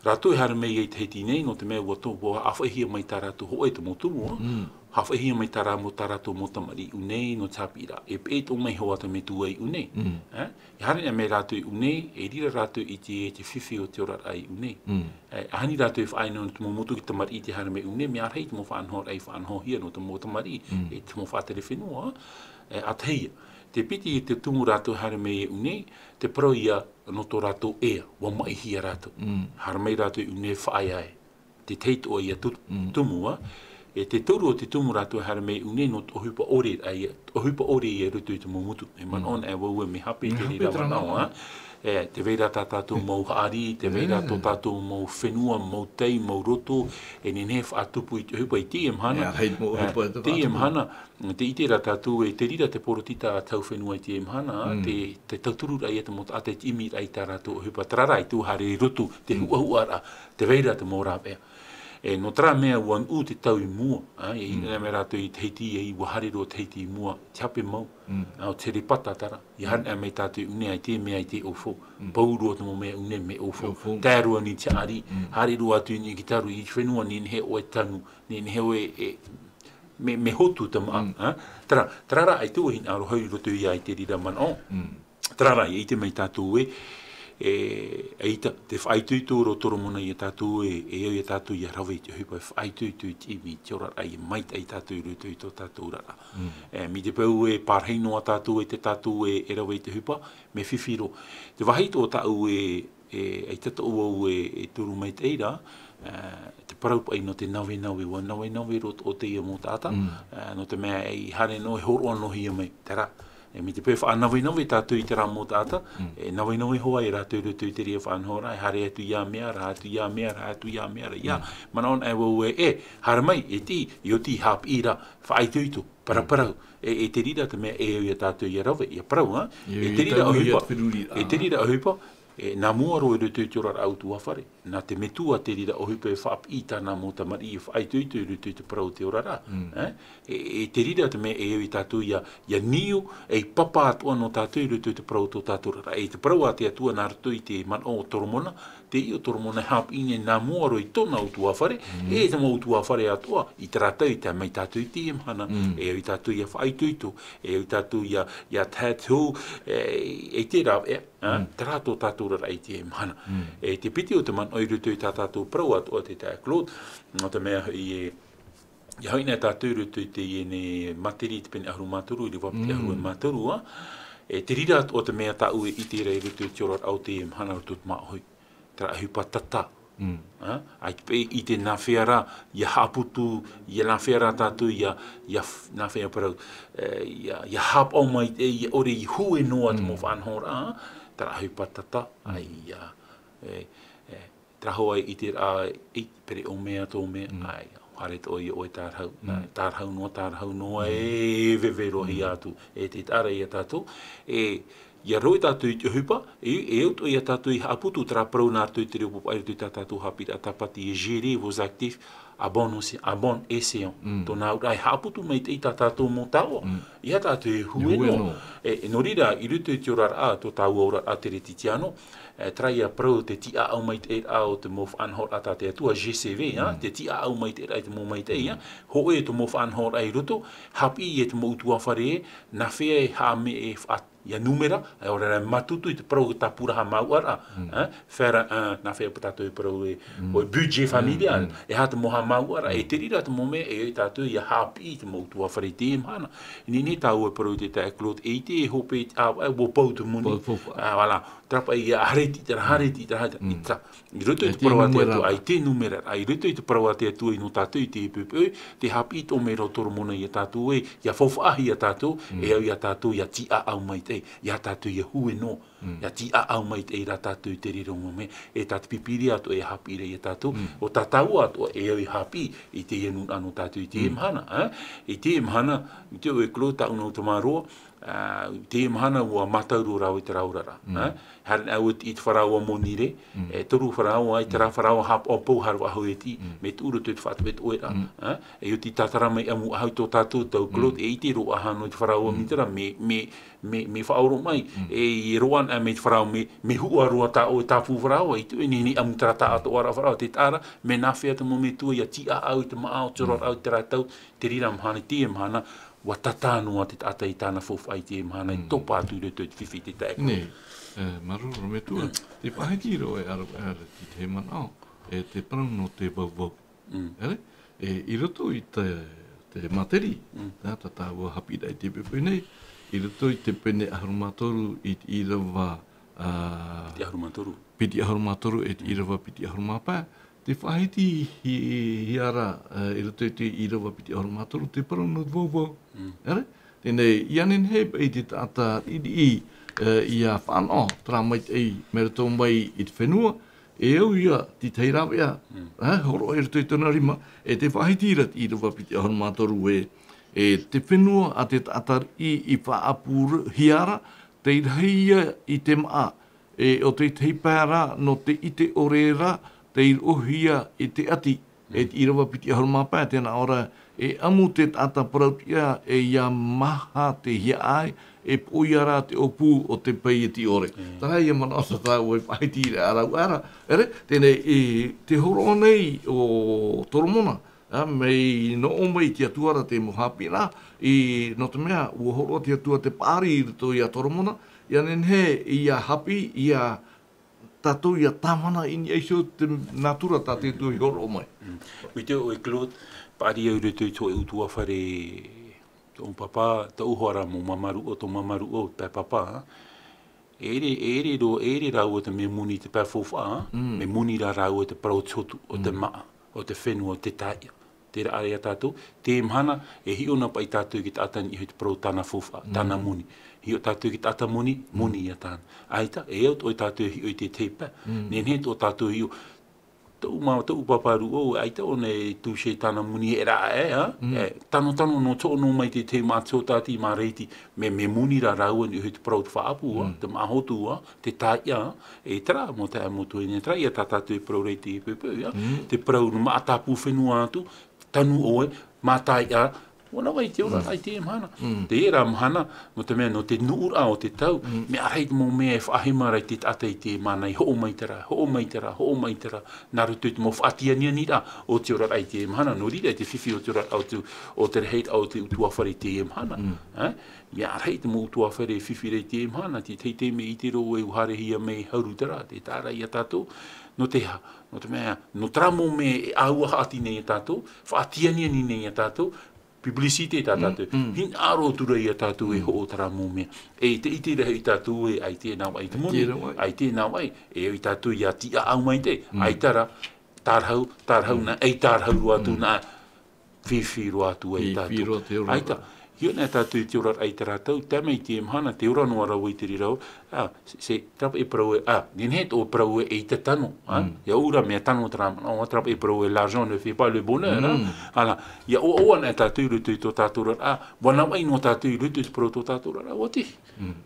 Rātou e haere mai ai i Tahiti nei, nō te mea ʻua tō, ʻua ʻāfaʻihia mai tā rātou hōʻē te mau tumu, ā. Hāfaʻihia mai tā rā mau, tā rātou mau tamariʻi i ʻū nei, nō te haʻapiʻiraʻa. E peʻe atoʻa mai hoʻi te metua i ʻū nei. Mm. Eh? E haere mai rātou i ʻū nei, e riro rātou i te, te fifi o te oraraʻa i ʻū nei. Mm. Eh, e ani rātou e faʻaea nō te mau motu i te tamariʻi tē haere mai i ʻū nei, mea rahi te mau faʻanahoraʻa i faʻanahohia nō te mau tamariʻi, mm, e te mau faʻatere fenua, eh, ʻātahi ïa. Te piti i te tumu rātou e haere mai i ʻū nei, te parau ïa nō tō rātou ea, ʻua maʻihia rātou. Mm. Haere mai rātou i ʻū nei faʻaea e. Te tahi atoʻa ïa tu-, mm, tumu, ā. E te toru o te tumu rātou e haere mai i ʻū nei nō te ʻohipa ʻore ïa, ʻohipa ʻore ïa i roto i te mau motu. E manaʻo, mm, anaʻe vau ē mea hape, mea te hape reira te manaʻo, manaʻo, ā. E, tē vai ra tā tātou mau haʻari, tē vai ra, mm, tō tātou mau fenua, mau tai, mau roto, e nehenehe e faʻatupu i te ʻohipa i teie mahana. E, ʻaita mau ʻohipa, e, teie mahana. Tē ʻite ra tātou ē, te reira te poritita a te hau fenua i teie mahana, mm, te, te tautururaʻa ïa te mau taʻata, te ʻimiraʻa i tā rātou ʻohipa, terā rā, ʻaita e haere i roto te, mm, huʻahuʻaraʻa, tē vai ra te mau rāveʻa. E, nō terā mea ʻua nuʻu te tau i mua, ā, e, mm, ʻia ʻite mai rātou i Tahiti, e, ʻua haere roa Tahiti i mua, te hape mau, mm, ā, ʻo te herepata terā, ʻia, mm, haere mai tātou i ʻū nei, ʻaita e mea ʻaita e ʻaufau. Mm. Pauroa te mau mea i ʻū nei, mea ʻaufau. ʻAufau. Tae roa nei te haʻari, mm, haere roa atu i niʻa i te ʻaru, i te fenua, nehenehe ʻoe e tanu, nehenehe ʻoe e, e, mea, mea hotu te māʻa, mm, ā? Terā, terā rā, ʻaita e hinaʻaro hoʻi i roto ïa i te reira manaʻo. Mm. Terā rā, ʻia ʻite mai tātou ē, e, ʻaita, te faʻaitoito roa ʻo Toromona ia tātou ē, e au ia tātou ʻia rave i te ʻohipa, e faʻaitoito i te ʻimi, i te oraraʻa, ʻia maitaʻi tātou i roto i tō tātou oraraʻa. Mm. E, mai te peu ē, pārahi noa tātou ē, tē tātou ē, e rave i te ʻohipa, mea fifi roa. Te vāhi atoʻa tāʻu ē, e, ʻaita atoʻa vau ē, e turu maitaʻi ra, e, te parau paʻi nō te navenave, ʻua navenave roa atoʻa teie mau taʻata, mm, e, nō te mea e haere noa, e hōroʻa noa hia mai, terā. E, mai te peu e faʻanavenave tātou i terā mau taʻata, mm, e navenave hoʻi rātou i roto i te reira faʻanahoraʻa, e haere atu ia mea ra, atu ia mea ra, atu ia mea ra, ʻia. Mm. Manaʻo anaʻe vau ē, e, haere mai, e tiʻi, ʻia oti, haʻapiʻi ra, faʻaitoito, paraparau. Mm. E, e te reira te mea e au ia tātou ʻia rave, ʻia parau, ā? E te reira ʻohipa, e te reira ʻohipa, e, nā mua roa i roto i te oraraʻa ʻutuāfare, nā te metua te reira ʻohipa e faʻapiʻi i tāna mau tamariʻi e faʻaitoito i roto i te parau o te oraraʻa, mm, ē? E, e te reira te mea e au ia tātou ʻia, ʻia niu, e papa atoʻa nō tātou i roto i te parau o tō tātou oraraʻa. E te parau a te Atua nā roto i te manaʻo o Toromona, teie ʻo Toromona e haʻapiʻi nei nā mua roa i tōna ʻutuāfare, mm, e te mau ʻutuāfare atoʻa, i terā tau i tae mai tātou i teie mahana, mm, e au ia tātou ʻia faʻaitoito, e au ia tātou ʻia, ʻia tae atu, e, e te rā, e, ā, mm, terā tō tātou oraraʻa i teie mahana. Mm. E te piti o te manaʻo i roto i tā tātou parau atoʻa, te taeaʻe Claude, nō te mea hoʻi ē, ʻia hoʻi nei tātou i roto i teie nei Materi te pene ʻahuru mā toru, ʻīrava piti ʻahuru mā toru, ā. E te reira atoʻa te mea tāʻu e ʻite ra i roto i te oraraʻa o teie mahana roto i te māʻohi. Terā ʻohipa tata. Mm. Ā, ʻaita paʻi i te nāfea rā, ʻia haʻaputu, ʻia nāfea rā tātou, ʻia, ʻia f-, nāfea parau, e, ʻia, ʻia haʻapaʻo maitaʻi, ʻia ʻore i hue noa te mau, mm, faʻanahoraʻa, terā ʻohipa tata, mm, ʻaita, e, e, terā hoʻi i te rā, e, pereʻoʻo mea tō mea, mm, ʻaita, haere atoʻa ia ʻoe tārahu, mm, tārahu noa, tārahu noa, mm, e veve roa hia, mm, atu, e te taʻa ra ia tātou, e, ʻia rave tātou i te ʻohipa, e, e au atoʻa ia tātou ʻia haʻaputu terā parau nā roto i te reo popaʻi i roto i tā tātou haʻapiʻiraʻa tāpati, e gérer vos actifs à bon esci-, à bon escient. Mm. Tōna auraʻa e haʻaputu maitaʻi i tā tātou mau taoʻa. Mm. ʻIa tātou e hue noa. E, e nō reira, i roto i te oraraʻa, tō tāua oraraʻa Teretitiano, e, terā ia parau te tīaʻau maitaʻiraʻa o te mau faʻanahoraʻa tā te Atua, G C V, ā, mm, te tīaʻau maitaʻiraʻa i te mau maitaʻi, ā. Mm. Hōʻē te mau faʻanahoraʻa i roto, haʻapiʻi e te mau ʻutuāfare, nāfea e haʻamea e faʻa-, ia numera, e ʻaore rā e mātutu i te parau tāpura haʻamāuʻaraʻa, mm, ā, faire, ā, nāfea paʻi tātou e parau ē, mm, ʻo budget familial, mm, mm, e aha te mau haʻamāuʻaraʻa, mm, e te reira te mau mea, e au ia tātou ʻia haʻapiʻi i te mau ʻutuāfare i teie mahana. Nehenehe tāua e parau te taeaʻe Claude, e ʻite e hope i te ʻāvaʻe, ʻua pau te moni. Pau, pau, pau. Ā, voilà. Terā paʻi ʻia haere iti, terā haere iti, terā haere iti. Mm. Terā. I roto i te parau a te Atua, ʻaita e numera, ā, i roto i te parau a te Atua i nō tātou i te poʻipoʻi, tē haʻapiʻi atoʻa mai ra ʻo Toromona ia tātou ē, ʻia faufaʻahia tātou, mm, e au ia tātou ʻia tīaʻau maitaʻi, ʻia tātou ʻia hue noa, mm, ʻia tīaʻau maitaʻi rā tātou i te reira mau mea, e tā te Pīpīria atoʻa e haʻapiʻi ra ia tātou, mm, ʻo tā tāua atoʻa e au e haʻapiʻi i teie nūnaʻa nō tātou i teie, mm, mahana, ā? I teie mahana, i te ʻoe Claude, tāʻu nau tamaroa, ā, i teie mahana ʻua mātau roa rāua i terā oraraʻa, mm, ā? Haere au i te faraoa moni rē, e toru faraoa, i terā faraoa haʻapaʻo haere faʻahou e tiʻi, mea tuʻu roto i te faʻatupu e te ʻoe rā. E oti tātara mai ʻamu ʻahu tō tātou tau Claude, e ʻite roa ʻaha nō te faraoa moni terā, me, me, me, me faʻaoro mai, e, e roaʻa ana mai te faraoa, me, me huʻa roa tā ʻoe tāpū faraoa, i tuʻu e nehenehe ʻamu terā taʻatoʻaraʻa faraoa, te taʻara, me nā hea te mau metua ia tiʻa au i te māʻa o te oraraʻa i terā tau, te reira mahana, te mahana, ʻua tata noa te taʻata i tāna faufaʻa i te mahana, i topa atu i roto i te fifi i te taeaʻe. Nei, e, māuruuru metua, te faʻahiti roa e ara, ara, te, te manaʻo, e te parau nō te vauvau. Ere? E, i roto i te, te materi, tā, tā tāua haʻapiʻiraʻa i te poipoi nei, i roto i te pene ʻahuru mā toru i te ʻīrava, a, piti ʻahuru mā toru. Piti ʻahuru mā toru e te ʻīrava piti ʻahuru mā pae, te faʻahiti hi-, hiara, e, i roto i te ʻīrava piti ʻahuru mā toru, te parau nō te vauvau. Ere? Teie nei, ʻia nehenehe paʻi te taʻata riʻiriʻi, e, ʻia fānaʻo, terā maitaʻi, mai roto mai i te fenua, e au ia, te tahi rāveʻa, e, hōroʻa i roto i tōna rima, e te faʻahiti ra te ʻīrava piti ʻahuru mā toru e, e te fenua a te taʻata riʻi i faʻaʻapuhia ra, tei rahi ia i te māʻa, e ʻo te tahi pae ra nō te ʻite ʻore ra, tei roʻohia i te ʻati, e te ʻīrava piti ʻahuru mā pae, tē nā ʻō ra, e ʻamu te taʻata parauʻtiʻa, e ʻia maha te hiaʻai, e poʻia rā te ʻōpū o te paieti ʻore. Terā ia manaʻo tā tāua e faʻahiti ra, ara, ara, ere, teie nei, e, te hōroʻa nei o Toromona, a, mai noaʻa mai te Atua ra te mau haʻapiʻiraʻa, i, nō te mea, ʻua hōroʻa te Atua te paʻari i roto ia Toromona, ʻia nehenehe, ʻia haʻapiʻi, ʻia tātou ʻia tāvana i niʻa iho te nātura tā te Atua i hōroʻa mai. ʻUa ʻite ʻoe Claude, paʻari au i roto i tō ʻoe ʻutuāfare, tō pāpā, tō ʻoe hoa ra mau mamaru ʻo, tō mamaru ʻo, pae pāpā, e ʻere, e ʻere rō, e ʻere rāua te mea moni te pae faufaʻa, mea moni rā rāua te parau o te hotu, o te māʻa, o te fenua, o te tāiʻa. Terā ia tātou, te mahana, e hiʻo na paʻi tātou i te taʻata i niʻa i te parau tāna faufaʻa, tāna moni. Hiʻo tātou i te taʻata moni, moni ia tāna. ʻAita, e au tō tātou e hiʻo i te tahi pae. Nehenehe tō tātou e hiʻo, tō ʻu mā, tō ʻu pāpā rū ʻo, ʻaita ʻōna e touché tāna moni e rā, e, a? E, tano, tano nō tō, nō mai te tahi mā te hōtati mā reiti, mea, mea moni rā rāua i niʻa i te parau te faʻaʻapu, a? Te māʻa hotu, a? Te tāiʻa, e terā, mau taeaʻe, mau tuahine, terā ia tā tātou e parau ra i te poipoi, a? Te parau nō māʻa tāpū fenua atu, tanu ʻoe, mātaiʻa, ʻua nā vai te ora, i te mahana. Terā mahana, nō te mea, nō te nuʻuraʻa o te tau, mea rahi te mau mea e faʻahema ra i te taʻata i te mahana, i hoʻo mai terā, hoʻo mai terā, hoʻo mai terā, nā roto i te mau faʻatianianiraʻa o te oraraʻa i te mahana, nō reira te fifi o te oraraʻa o te, o te rahiraʻa o te ʻutuāfare i te mahana. E? Mea rahi te mau ʻutuāfare e fifi ra i te mahana, te teitei mea ʻite roa e ʻua haerehia mai haru terā, te taʻa ra ia tātou, nō te aha, nō te mea, nō terā mau mea e ʻāua haʻati nei ia tātou, faʻatianiani nei ia tātou, publicité tā tātou. Hinaʻaro atu ra ia tātou e hoʻo terā mau mea. E te ʻite rahi ia tātou e ʻaita e nā vai te moni, ʻaita e nā vai, e ia tātou ia tiʻaʻau maitaʻi, ʻaita rā, tārahu, tārahu na, e tārahu roa atu na, fifi roa atu ai tātou. ʻAita, hiʻo na tātou i te oraraʻa i terā tau, tae mai i te mahana, te ora noa ra vau i te reira, a, se, se, terā paʻi e parau e, a, nehenehe tō parau e ʻeita tano, a, ʻia ʻō ra mea tano terā manaʻo, terā paʻi e parau e l'argent ne fait pas le bonheur, a. Ānā, ʻia ʻoaʻoa na tātou i roto i tō tātou oraraʻa, ʻua nā vai noa tātou i roto i te parau tō tātou oraraʻa, ʻua tihi.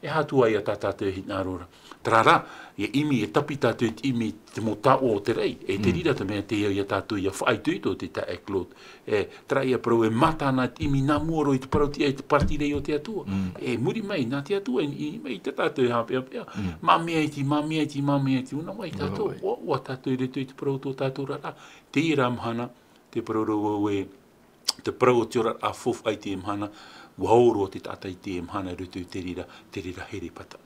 E aha atu ia tā tātou e hinaʻaro ra. Terā rā, ʻia ʻimi, e tapi tātou i te ʻimi i te mau taoʻa o te raʻi, e te reira te mea tē au ia tātou ʻia faʻaitoito te taeaʻe Claude. E, terā ia parau e mātā na te ʻimi nā mua roa i te parau tiʻa i te pātireia o te Atua. E muri mai, nā te Atua, i, i, i tā tātou e haʻapeʻapeʻa. Mā mea iti, mā mea iti, mā mea iti, ʻua nā vai tātou, ʻua, ʻua tātou i roto i te parau tō tātou oraraʻa. Terā mahana, te parau ra vau e, te parau o te oraraʻa faufaʻa i te mahana, ʻua ō roa te taʻata i te mahana i roto i te reira, te reira herepata.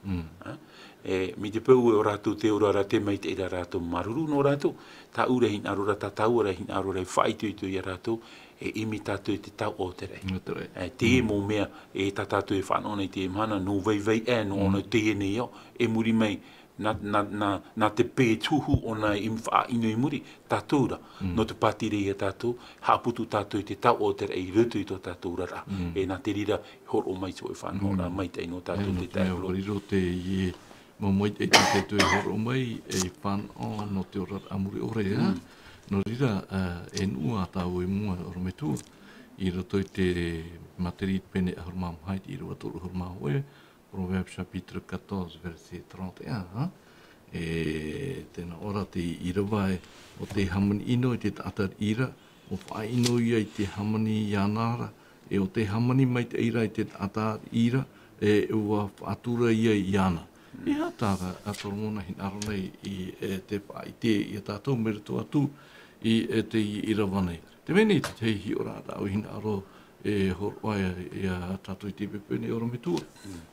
E, mai te peu ē ʻo rātou tē ora ra, te maitaʻi ra rātou māuruuru nō rātou, tāʻu ra e hinaʻaro ra, tā tāua ra e hinaʻaro ra, e faʻaitoito ia rātou, e ʻimi tātou i te taoʻa o te raʻi. E, te mau mea, e tā tātou e fānaʻo nei i te mahana, nō vaivai aʻe, nō ʻōna teie nei ao, e muri mai, nā, nā, nā, nā te pē tuhu ʻōna i faʻaʻino i muri, tātou ra, nō te pātireia ia tātou, haʻaputu tātou i te taoʻa o te raʻi i roto i tō tātou oraraʻa. E nā te reira, hōroʻa mai te hōʻē fānaʻoraʻa maitaʻi nō tātou te taeaʻe Claude. Riro teie mau maitaʻi tā tātou e hōroʻa mai, e fānaʻo nō te oraraʻa mure ʻore, ā. Nō reira, ā, e nuʻu ā tāua i mua, ʻorometua, i roto i te Materi pene ʻahuru mā maha i te ʻīrava toru ʻahuru mā hōʻē, Proverbes chapitre quatorze, verset trente et un, hein? E tēnā ʻō ra te ʻīrava ē, ʻo te hāmani ʻino i te taʻata riʻi ra, ʻua faʻaʻino ia i te hāmani iāna ra, e ʻo te hāmani maitaʻi ra i te taʻata riʻi ra, e ʻua faʻatura ia iāna. E aha tā, a Solomona hinaʻaro nei i, e, te faʻaʻite ia tātou mai roto atu i, e, te ʻīrava nei. Te mea nei, te tahi hiʻoraʻa tāʻu i hinaʻaro e hōroʻa ia, ia tātou i te pēpē nei ʻorometua.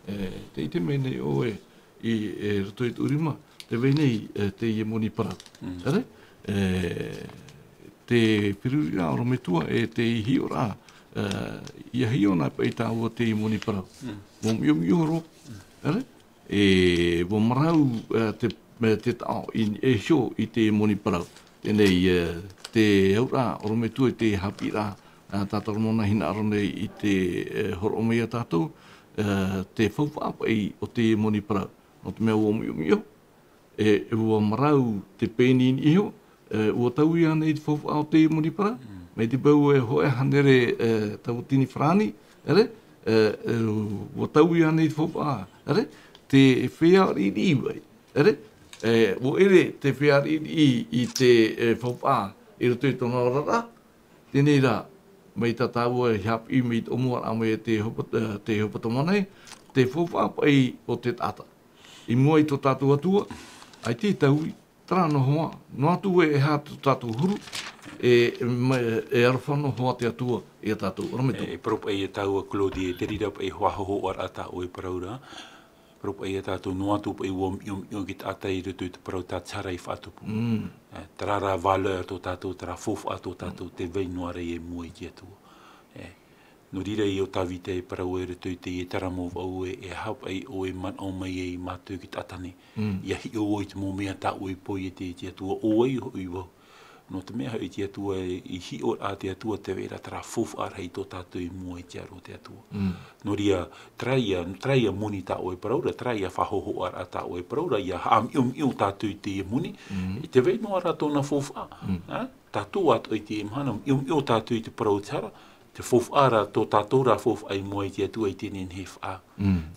E, tē ʻite mai nei ʻoe i, e, roto i tōʻu rima, tē vai nei, e, teie moni parau. ʻEre? E, te feruriraʻa ʻorometua, e te hiʻoraʻa, e, ʻia hiʻo na paʻi tāua teie moni parau. ʻUa miʻomiʻo roa. ʻEre? E, ʻua marau, e, te, e, te taʻo i, e hiʻo i te moni parau. Teie nei, e, te auraʻa ʻorometua i te haʻapiʻiraʻa, e, tā Solomona hinaʻaro nei i te, e, hōroʻa mai ia tātou, e, te faufaʻa paʻi o te moni parau. Nō te mea ʻua miʻomiʻo, e, ʻua marau te pēni i niʻa iho, e, ʻua taui ānei te faufaʻa o te moni parau? Mai te peu e hōʻē hānere, e, tauatini farāni, ʻere? E, e, ʻua taui ānei te faufaʻa, ʻere? Te feiā riʻiriʻi vai, ʻere? E, ʻua ʻere te feiā riʻiriʻi i te, e, faufaʻa i roto i tōna oraraʻa. Teie nei rā, mai tā tāua e haʻapiʻi mai te ʻōmuaraʻa mai te hopa-, e, te hopatoma nei, te faufaʻa paʻi o te taʻata. I mua i tō tātou Atua, ʻaita e taui, terā noa hoʻi, noa atu e, e aha tō tātou huru, e, e, ma-, e aroha noa hoʻi te Atua ia tātou, ʻorometua. E, e parau paʻi ia tāua Claude, e te reira paʻi e faʻahōhoʻaraʻa tā ʻoe parau ra. Parau paʻi ia tātou noa atu paʻi ʻua miʻomiʻo te taʻata i roto i te parau tā te hara i faʻatupu. E, terā rā valeur tō tātou, terā faufaʻa tō tātou, tē vai noa ra ia i mua i te Atua. E, nō reira ïa ʻo Tāvita e parau i roto i teie terā mau vaʻu ē, e aha paʻi ʻoe e manaʻo mai ai mātou i te taʻata nei. ʻIa hiʻo ʻoe i te mau mea tā ʻoe e poi e te, te Atua, ʻo vai hoʻi vau. Nō te mea hoʻi te Atua e, i hiʻoraʻa te Atua tē vai ra terā faufaʻa rahi tō tātou i mua i te aro o te Atua. Nō reira, terā ïa, terā ïa moni tā ʻoe e parau ra, terā ïa faʻahōhoʻaraʻa tā ʻoe e parau ra, ʻia haʻamiʻomiʻo tātou i teie moni, e tē vai noa ra tōna faufaʻa. Ā, tātou atoʻa i teie mahana, miʻomiʻo tātou i te parau o te hara, te faufaʻa ra, tō tātou rā faufaʻa i mua i te Atua i teie nei faʻaau.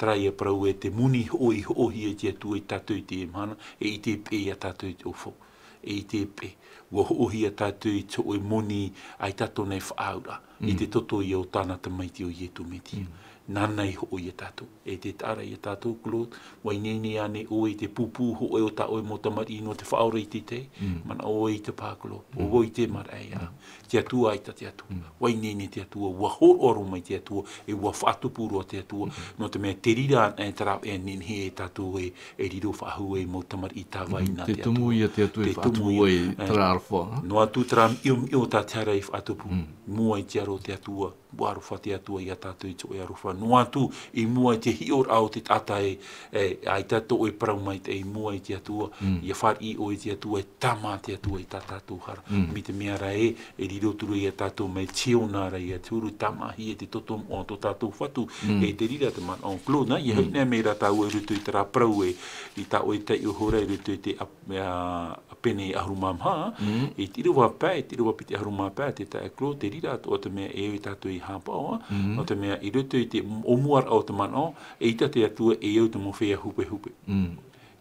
Terā ïa parau ē, te moni hoʻo i hoʻohia e te Atua ia tātou i teie mahana, e ʻite paʻi ia tātou i te ʻaufau. E ʻite paʻi, ʻua hoʻohia tātou i te hōʻē moni, ʻaita tōna e faʻaauraʻa, i te toto ïa o tāna Tamaiti ʻo Ietu Metia. Nāna i hoʻo ia tātou. E tē taʻa ra ia tātou, Claude, ʻua ineine ānei ʻoe i te pūpū hōʻē o tā ʻoe mau tamariʻi nō te Faʻaora i teie? Manaʻo ʻoe i te pākoro, ʻo vau i te marae, ā. Te Atua ʻaita te Atua. ʻUa ineine te Atua, ʻua hōroʻa roa mai te Atua, e ʻua faʻatupu roa te Atua. Nō te mea te reira anaʻe terā e nehenehe e tātou e, e riro faʻahou ai mau tamariʻi tāvana nā te Atua. Te tumu ia te Atua e faʻatupu ai terā aroha. Noa atu terā miʻomiʻo tā te hara i faʻatupu. Mua i te aro o te Atua. ʻUa aroha te Atua ia tātou i te hōʻē aroha. Noa atu i mua i te hiʻoraʻa o te taʻata e, e, ʻaita tō ʻoe parau maitaʻi i mua i te Atua, ʻia fāriʻi ʻoe i te Atua, e tāmā te Atua i tā tātou hara. Mai te mea ra ē, e riro atu ra ia tātou mai Siona ra ia te huru, tāmāhia te toto moʻa o tō tātou Fatu, e te reira te manaʻo. Claude, nā, ʻia haere mai ra tāua i roto i terā parau ē, i tā ʻoe taiʻo hora i roto i te ap-, ā, pene ʻahuru mā maha, e te ʻīrava pae, e te ʻīrava piti ʻahuru mā pae, te taeaʻe Claude, te reira atoʻa te mea e au ia tātou i haʻapaʻo, nō te mea i roto i te ʻōmuaraʻa o te manaʻo, eʻita te Atua e au te mau feiā hupehupe.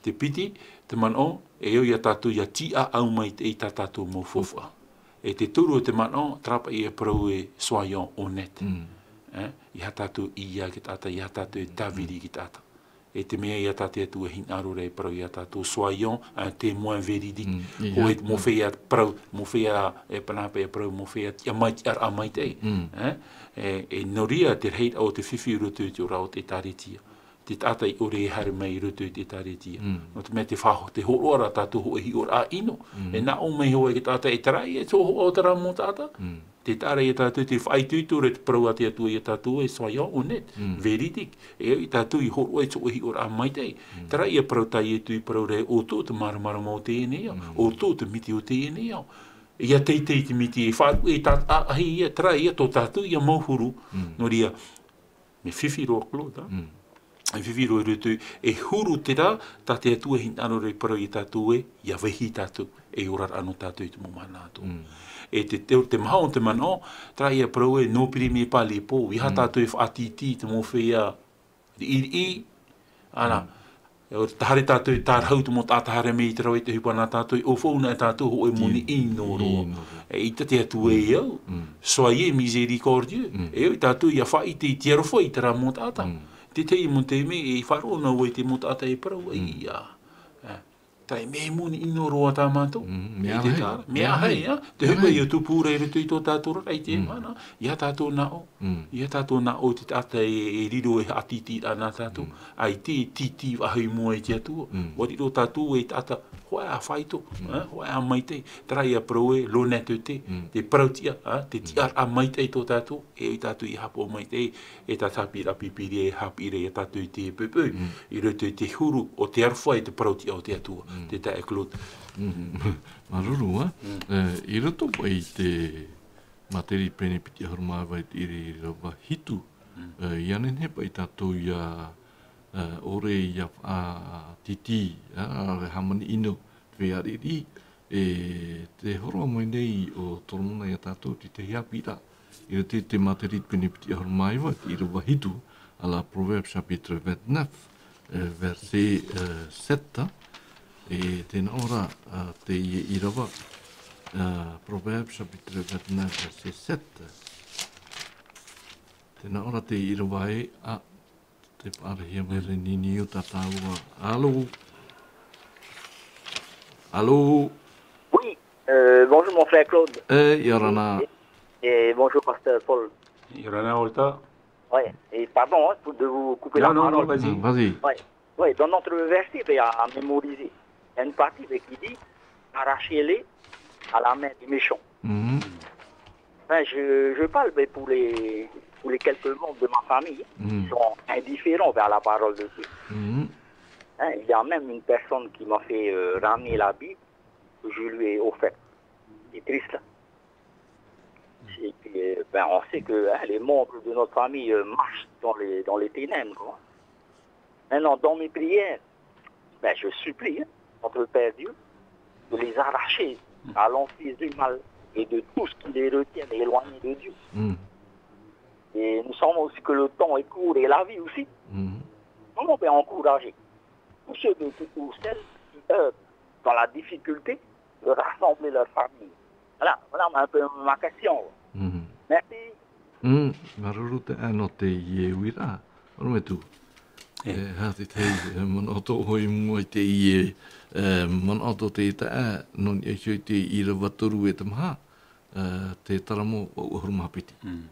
Te piti, te manaʻo, e au ia tātou ʻia tīaʻau maitaʻi i tā tātou mau faufaʻa. E te toru o te manaʻo, terā paʻi e parau ē soyons honnêtes. E, ʻeiaha tātou ʻī ā i te taʻata, ʻeiaha tātou e tāviri i te taʻata. E te mea ia tā te Atua e hinaʻaro ra e parau ia tātou, soyons un témoin véridique. Hōʻē mau feiā parau, mau feiā, e pānāpē e parau, mau feiā tiʻa mai, tiʻaraʻa maitaʻi. E, e nō reira te rahiraʻa o te fifi i roto i te oraraʻa o te ʻĒtārētia. Te taʻata i ʻore e haere mai i roto i te ʻĒtārētia. Nō te mea te faʻaho-, te hōroʻa ra tātou hōʻē hiʻoraʻa ʻino. E nā ʻō mai hoʻi te taʻata e terā ïa te hōhoʻa o terā mau taʻata. Te taʻa ra ia tātou te faʻaitoito ra te parau a te Atua ia tātou ē soyons honnêtes, véridique. E au ia tātou i hōroʻa i te hōʻē hiʻoraʻa maitaʻi. Terā ïa parau tā Ietu i parau ra ē ʻo tō te māramarama o teie nei ao, ʻo tō te miti o teie nei ao. ʻIa teitei te miti e faʻaruʻe i tā, ā, ʻahi ïa, terā ïa tō tātou ïa mau huru. Nō reira, mea fifi roa Claude, ā? E fifi roa i roto, e huru terā, tā te Atua e hinaʻaro ra e parau ia tātou ē, ʻia vaihi tātou, e oraraʻa noa tātou i te mau mahana atoʻa. E te, te, te maha o te manaʻo, terā ïa parau ē, ne priez pas les pauvres, ʻeiaha tātou e faʻatītī i te mau feiā riʻiriʻi, Ana, e, ʻo te haere tātou e tārahu te mau taʻata haere mai i te rave i te ʻohipa nā tātou, e ʻōfaʻu na e tātou hōʻē moni ʻino roa. ʻInoa roa. E ʻite te Atua e au, soyez miséricordieux. E au i tātou ia faʻaʻite i te aroha i terā mau taʻata. Te tahi mau taime, e faʻaroʻo noa vau i te mau taʻata e parau, ʻaita. E, terā e mea moni ʻino roa tā mātou. Mm, mea rahi. Mea rahi, ā. Te ʻohipa ia tupu ra i roto i tō tātou ra, ʻaita e mana, ia tātou nā ʻō. Ia tātou nā ʻō te taʻata e, e riro e haʻatītīraʻa nā tātou. ʻAita e tītī faʻahou i mua i te Atua. ʻUa riro tātou e taʻata, hōʻē ā faito, ā, hōʻē ā maitaʻi. Terā ia parau e, l'honnêteté, te parautiʻa, ā, te tiʻaraʻa maitaʻi tō tātou, e au i tātou ia haʻapaʻo maitaʻi, e tā te haʻapiʻiraʻa Pīpīria e haʻapiʻi ra ia tātou i te poʻipoʻi, i roto i te huru o te aroha e te parautiʻa o te Atua, te taeaʻe Claude. Mm. Māuruuru, ā. E, i roto paʻi i te Māteri pene piti ʻahuru mā iva i te ʻīrava hitu, e, ʻia nehenehe paʻi tātou ʻia, e, ʻore ʻia faʻatītī, ā, ʻaore hāmani ʻino, te feiā riʻiriʻi, e te hōroʻa mai nei ʻo Toromona ia tātou te tahi haʻapiʻiraʻa. I roto i te Māteri pene piti ʻahuru mā iva, te ʻīrava hitu, ā, Proverbes chapitre vingt-neuf, e, verset, e, sept, e tē nā ʻō ra, ā, teie ʻīrava, ā, Proverbes chapitre vingt-neuf, verset sept. Tē nā ʻō ra te ʻīrava ē, ā, te pārahia mai ra niniu tā tāua. Allô? Allô? Oui, euh, bonjour mon frère Claude. E, ʻia ora na. Et, et bonjour pasteur Paul. ʻIa ora na, Walter. Ouais, et pardon, hein, pour, de vous couper la parole. Non, non, non, vas-y. Mm, vas-y. Ouais. Ouais, dans notre verset, ben, à, à mémoriser, il y a une partie, ben, qui dit, arrachez-les à la main des méchants. Mhm. Enfin, je, je parle, ben, pour les, pour les quelques membres de ma famille qui sont indifférents vers la parole de Dieu. Mhm. Hein, il y a même une personne qui m'a fait, euh, ramener la Bible que je lui ai offerte. C'est triste, hein. Et puis, euh, ben, on sait que, hein, les membres de notre famille, euh, marchent dans les, dans les ténèbres, quoi. Maintenant, dans mes prières, ben, je supplie, hein, notre Père Dieu, de les arracher à l'emprise du mal et de tout ce qui les retient éloignés de Dieu. Mm. Et nous savons aussi que le temps est court et la vie aussi. Mm. Comment on peut encourager tous ceux de, ou celles qui œuvrent dans la difficulté de rassembler leur famille? Voilà, voilà un peu ma question. Mm. Merci. Mm, māuruuru te, ā, nō teie uiraʻa. ʻOrometua. E, e, hā te tahi, e, manaʻo atoʻa i mua i teie, e, manaʻo atoʻa te taʻa, nō niʻa iho i te ʻīrava toru e te maha, e, te Taramo vaʻu ʻahuru mā piti. Mm.